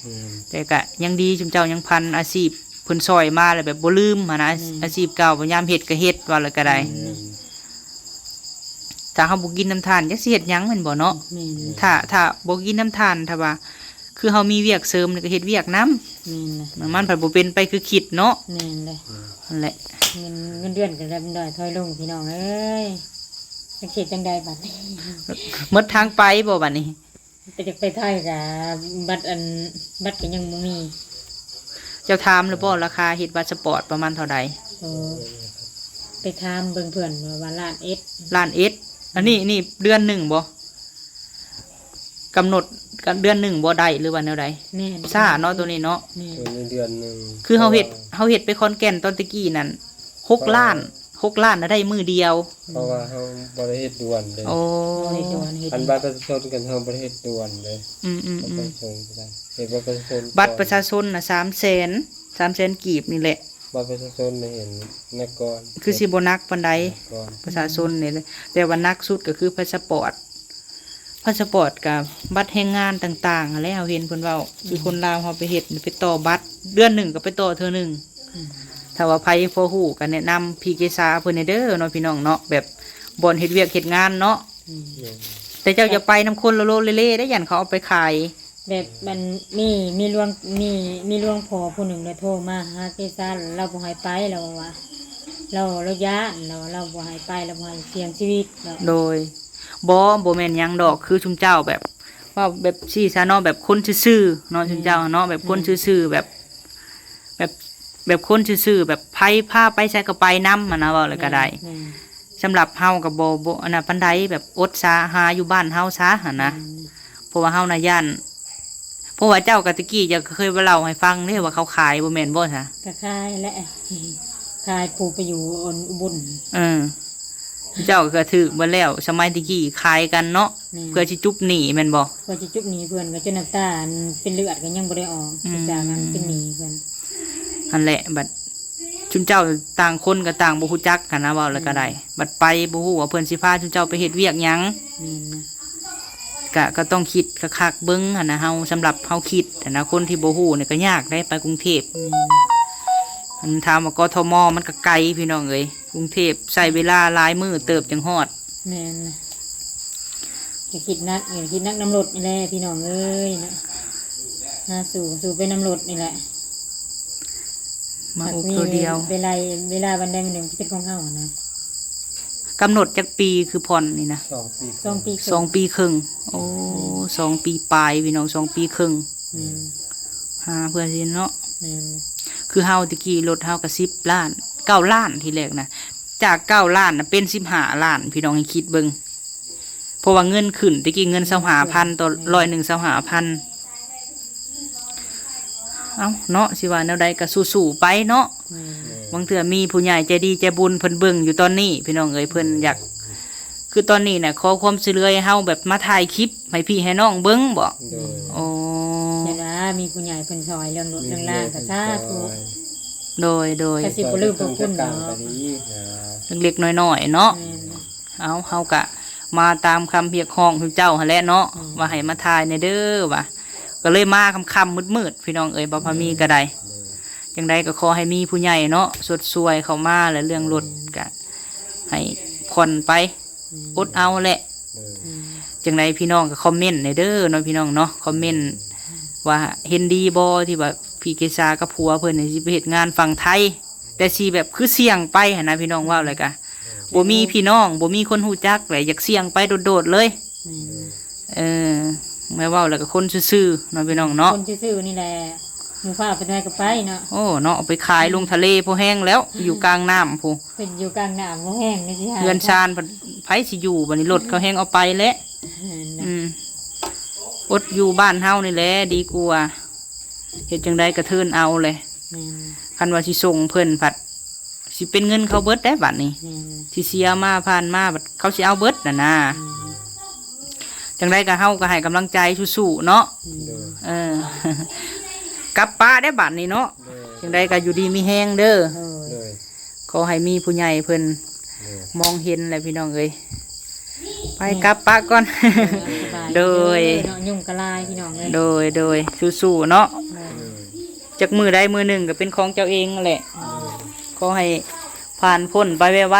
ອືມ ແຕ່ກະຍັງດີຊຸມເຈົ້າຍັງພັນອາຊີບເພິ່ນຊ່ອຍມາ ແລ້ວແບບບໍ່ລືມຫັ້ນນະ. ອືມ ອາຊີບເກົ່າ ຍາມເຮັດກະເຮັດ ວ່າແລ້ວກະໄດ້. ອືມ ຖ້າເຮົາບໍ່ກິນນຳທານ ຈັກຊິເຮັດຫຍັງແມ່ນບໍ່ເນາະ? ແມ່ນ ຖ້າ ຖ້າບໍ່ກິນນຳທານ ຖ້າວ່າຄືເຮົາມີວຽກເສີມນີ້ກະເຮັດວຽກນຳ. ແມ່ນ ມັນ ມັນພັດບໍ່ເປັນໄປຄືຄິດເນາະ. ແມ່ນເດ້ ຫັ້ນແຫຼະ ເງິນ ເງິນເດືອນກະເລີ່ມດອຍຖອຍລົງພີ່ນ້ອງເອີຍ ຈັກຊິເຮັດຈັ່ງໃດບັດນີ້? ໝົດທາງໄປບໍ່ບັດນີ້? ແຕ່ຢາກໄປໄທກະບັດອັນ ບັດກະຍັງບໍ່ມີ. ເຈົ້າຖາມແລ້ວບໍ່ ລາຄາເຮັດພາສະປອດປະມານເທົ່າໃດ? ໂອ້ ໄປຖາມເບິ່ງເພິ່ນວ່າ ວ່າລ້ານເອັດ. ລ້ານເອັດ ອັນນີ້ ນີ້ເດືອນໜຶ່ງບໍ່? ກຳນົດ ກະເດືອນໜຶ່ງບໍ່ໄດ້ ຫຼືວ່າແນວໃດ? ແມ່ນ ຊ້າເນາະ ໂຕນີ້ເນາະ. ແມ່ນ ໂຕນີ້ເດືອນໜຶ່ງ ຄືເຮົາເຮັດ ເພາະວ່າ ເຮົາເຮັດໄປຂອນແກ່ນຕອນແຕ່ກີ້ນັ້ນ ຫົກລ້ານ ເພາະວ່າ ຫົກລ້ານນະໄດ້ມື້ດຽວ. ເພາະວ່າເຮົາບໍ່ໄດ້ເຮັດດ່ວນເດ້. ໂອ້ ບໍ່ໄດ້ດ່ວນ ເຮັດ ອັນບັດປະຊາຊົນກັນເຮົາບໍ່ໄດ້ເຮັດດ່ວນເດ້. ອືມໆໆ ບັດປະຊາຊົນກໍໄດ້ ເຮັດບັດປະຊາຊົນ ບັດປະຊາຊົນນະສາມແສນ ສາມແສນກີບນີ້ແຫຼະ. ບັດປະຊາຊົນນະເຫັນໜັກກ່ອນ ຄືຊິບໍ່ໜັກປານໃດ ໜັກກ່ອນ ປະຊາຊົນນີ້ແຫຼະ. ແຕ່ວ່າໜັກສຸດກໍຄືພາສະປອດ ພາສະປອດກັບບັດແຮງງານຕ່າງໆຫັ້ນແຫຼະ. ເຮົາເຫັນເພິ່ນເວົ້າ ອືມ ຄືຄົນລາວເຮົາໄປເຮັດ ໄປຕໍ່ບັດ ເດືອນໜຶ່ງກໍໄປຕໍ່ເທື່ອໜຶ່ງ. ອືມ ຖ້າວ່າໃຜພໍຮູ້ກໍແນະນຳພີ່ເກສາເພິ່ນແດ່ເດີເນາະ ພີ່ນ້ອງເນາະ ແບບບ່ອນເຮັດວຽກເຮັດງານເນາະ. ອືມ ແມ່ນ ແຕ່ເຈົ້າຢ່າໄປນຳຄົນໂລໆເລໆເດ້ ຢ້ານເຂົາເອົາໄປຂາຍ. ແບບມັນມີ ມີຫຼວງ ມີ ມີຫຼວງພໍ່ຜູ້ໜຶ່ງລະໂທມາຫາເກສາ ລາວບໍ່ໃຫ້ໄປ ລາວວ່າ ລາວ ລາວຢ້ານ ລາວ ລາວບໍ່ໃຫ້ໄປ ລາວບໍ່ໃຫ້ສ່ຽງຊີວິດ ລາວ ໂດຍ ບໍ່ ບໍ່ແມ່ນຫຍັງດອກ ຄືຊຸມເຈົ້າແບບ ເວົ້າແບບຊີ້ຊະເນາະ ແບບຄົນຊື່ໆເນາະ ແມ່ນ ຊຸມເຈົ້າເນາະ ແບບຄົນ ແມ່ນ ຊື່ໆ ແບບ ແບບ ແບບຄົນຊື່ໆ ແບບໃຜພາໄປໃສກໍໄປນຳຫັ້ນນະ ເວົ້າແລ້ວກໍໄດ້. ແມ່ນ ແມ່ນ ສຳລັບເຮົາກໍບໍ່ ບໍ່ອັນນັ້ນປານໃດ ແບບອົດສາຫາຢູ່ບ້ານເຮົາຊະຫັ້ນນະ. ແມ່ນ ເພາະວ່າເຮົານະຢ້ານ ເພາະວ່າເຈົ້າກໍຕະກີ້ເຈົ້າກໍເຄີຍມາເລົ່າໃຫ້ຟັງເດ້ວ່າເຂົາຂາຍ ບໍ່ແມ່ນບໍ່ຊະ? ກໍຂາຍແຫຼະ ຂາຍຜູ້ໄປຢູ່ອັນອຸບົນ. ເອີ ເຈົ້າກໍຖືກເບິດແລ້ວ ສະໄໝຕະກີ້ຂາຍກັນເນາະ. ແມ່ນ ເພື່ອຊິຈຸບໜີ້ແມ່ນບໍ່? ເພື່ອຊິຈຸບໜີ້ເພິ່ນ ກໍຈົນນ້ຳຕາອັນເປັນເລືອດກໍຍັງບໍ່ໄດ້ອອກ. ອືມ ຈາກອັນເປັນໜີ້ເພິ່ນ. ຫັ້ນແຫຼະ ບັດຊຸມເຈົ້າຕ່າງຄົນກໍຕ່າງບໍ່ຮູ້ຈັກຫັ້ນນະ ເວົ້າແລ້ວກໍໄດ້. ແມ່ນ ບັດໄປບໍ່ຮູ້ວ່າເພິ່ນຊິພາຊຸມເຈົ້າໄປເຮັດວຽກຫຍັງ. ແມ່ນນະ ກະ ກໍຕ້ອງຄິດຄັກໆເບິ່ງຫັ້ນນະ ເຮົາ ສຳລັບເຮົາຄິດຫັ້ນນະ ຄົນທີ່ບໍ່ຮູ້ນີ້ກໍຍາກເດ້ ໄປກຸງເທບ. ແມ່ນ ອັນຖາມວ່າ ກທມ ມັນກໍໄກພີ່ນ້ອງເອີຍ ກຸງເທບໃຊ້ເວລາຫຼາຍມື້ເຕີບຈັ່ງຮອດ. ແມ່ນນະ ຢ່າຄິດໜັກ ຢ່າຄິດໜັກນຳລົດນີ້ແຫຼະພີ່ນ້ອງເອີຍນະ ຫາສູ້ ສູ້ໄປນຳລົດນີ້ແຫຼະ. ມາອົບໂຕດຽວ ເວລາ ເວລາວັນໃດວັນໜຶ່ງທີ່ເປັນຂອງເຮົາຫັ້ນນະ. ກຳນົດຈັກປີຄືຜ່ອນນີ້ນະ? ສອງປີ ສອງປີ ສອງປີເຄິ່ງ. ໂອ້ ສອງປີປາຍພີ່ນ້ອງ ສອງປີເຄິ່ງ. ແມ່ນ ຫາເພື່ອຊິເນາະ. ແມ່ນ ຄືເຮົາແຕ່ກີ້ລົດເຮົາກໍສິບລ້ານ ເກົ້າລ້ານທີແລກນະ ຈາກເກົ້າລ້ານນະເປັນສິບຫ້າລ້ານ ພີ່ນ້ອງໃຫ້ຄິດເບິ່ງ. ເພາະວ່າເງິນຂຶ້ນ ແຕ່ກີ້ເງິນຊາວຫ້າພັນ ຕໍ່ຮ້ອຍໜຶ່ງ ຊາວຫ້າພັນ. ເອົ້າເນາະ ຊິວ່າແນວໃດກໍສູ້ໆໄປເນາະ. ແມ່ນ ບາງເທື່ອມີຜູ້ໃຫຍ່ໃຈດີໃຈບຸນເພິ່ນເບິ່ງຢູ່ຕອນນີ້ ພີ່ນ້ອງເອີຍ ເພິ່ນຢາກ ຄືຕອນນີ້ນະ ຂໍຄວາມຊ່ວຍເຫຼືອໃຫ້ເຮົາແບບມາຖ່າຍຄລິບໃຫ້ພີ່ໃຫ້ນ້ອງເບິ່ງບໍ? ໂດຍ ໂອ້ ແມ່ນວ່າມີຜູ້ໃຫຍ່ເພິ່ນຊ່ອຍເລື່ອງລົດເລື່ອງລາກໍສາທຸ. ໂດຍ ໂດຍ ກໍຊິບໍ່ລືມພະຄຸນເນາະ ເລັກໆນ້ອຍໆເນາະ. ແມ່ນ ເອົາ ເຮົາກະມາຕາມຄຳຮຽກຮ້ອງຂອງເຈົ້າຫັ້ນແຫຼະເນາະ ອືມ ວ່າໃຫ້ມາຖ່າຍແດ່ເດີວ່າ ກໍເລີຍມາຄ່ຳໆມືດໆ ພີ່ນ້ອງເອີຍ ບໍ່ພາມີກໍໄດ້. ໂດຍ ຈັ່ງໃດກໍຂໍໃຫ້ມີຜູ້ໃຫຍ່ເນາະ ຊົດຊ່ວຍເຂົ້າມາ ແລະ ເລື່ອງລົດ ອືມ ກະໃຫ້ຜ່ອນໄປ ອືມ ອົດເອົາແຫຼະ. ໂດຍ ອືມ ຈັ່ງໃດພີ່ນ້ອງກໍຄອມເມັນແດ່ເດີເນາະ ພີ່ນ້ອງເນາະ ຄອມເມັນ ອືມ ວ່າເຫັນດີບໍ່ ທີ່ວ່າພີ່ເກສາກັບຜົວເພິ່ນນີ້ຊິໄປເຮັດງານຝັ່ງໄທ ແຕ່ຊິແບບຄືສ່ຽງໄປຫັ້ນນະ ພີ່ນ້ອງ ເວົ້າແລ້ວກະ ໂດຍ ບໍ່ມີພີ່ນ້ອງ ບໍ່ມີຄົນຮູ້ຈັກ ແລະ ຢາກສ່ຽງໄປໂດດໆເລີຍ. ແມ່ນ ເອີ ແມ່ເວົ້າແລ້ວກໍຄົນຊື່ໆເນາະ ພີ່ນ້ອງເນາະ ຄົນຊື່ໆນີ້ແຫຼະ. หมู่ฟ้าเป็นไงก็ไปเนาะ โอ้เนาะ เอาไปขายลงทะเลพอแฮงแล้ว อยู่กลางน้ำพู้น เป็นอยู่กลางน้ำบ่แฮงนี่สิหา เฮือนซานพัดไผสิอยู่ บัดนี้รถเขาแฮงเอาไปแล้ว แม่นนะ อืม อดอยู่บ้านเฮานี่แหละดีกว่า เฮ็ดจั่งใดก็เทินเอาเลย แม่น คันว่าสิส่งเพิ่นพัด สิเป็นเงินเขาเบิดได้บัดนี้ แม่น ที่เสียมาผ่านมาบัดเขาสิเอาเบิดน่ะนะ แม่น จั่งใดก็เฮาก็ให้กำลังใจสู้ๆเนาะ โดย เออ กลับปะได้บัดนี้เนาะ โดย จั่งใดก็อยู่ดีมีแฮงเด้อ โดย โดย ขอให้มีผู้ใหญ่เพิ่น โดย มองเห็นแหละพี่น้องเอ้ย ไปกลับปะก่อน สบาย โดย เนาะ ยุงกะลายพี่น้องเอ้ย โดย โดย สู้ๆเนาะ โดย อืม จักมื้อใดมื้อหนึ่งก็เป็นของเจ้าเองนั่นแหละ โดย ขอให้ผ่านพ้นไปไว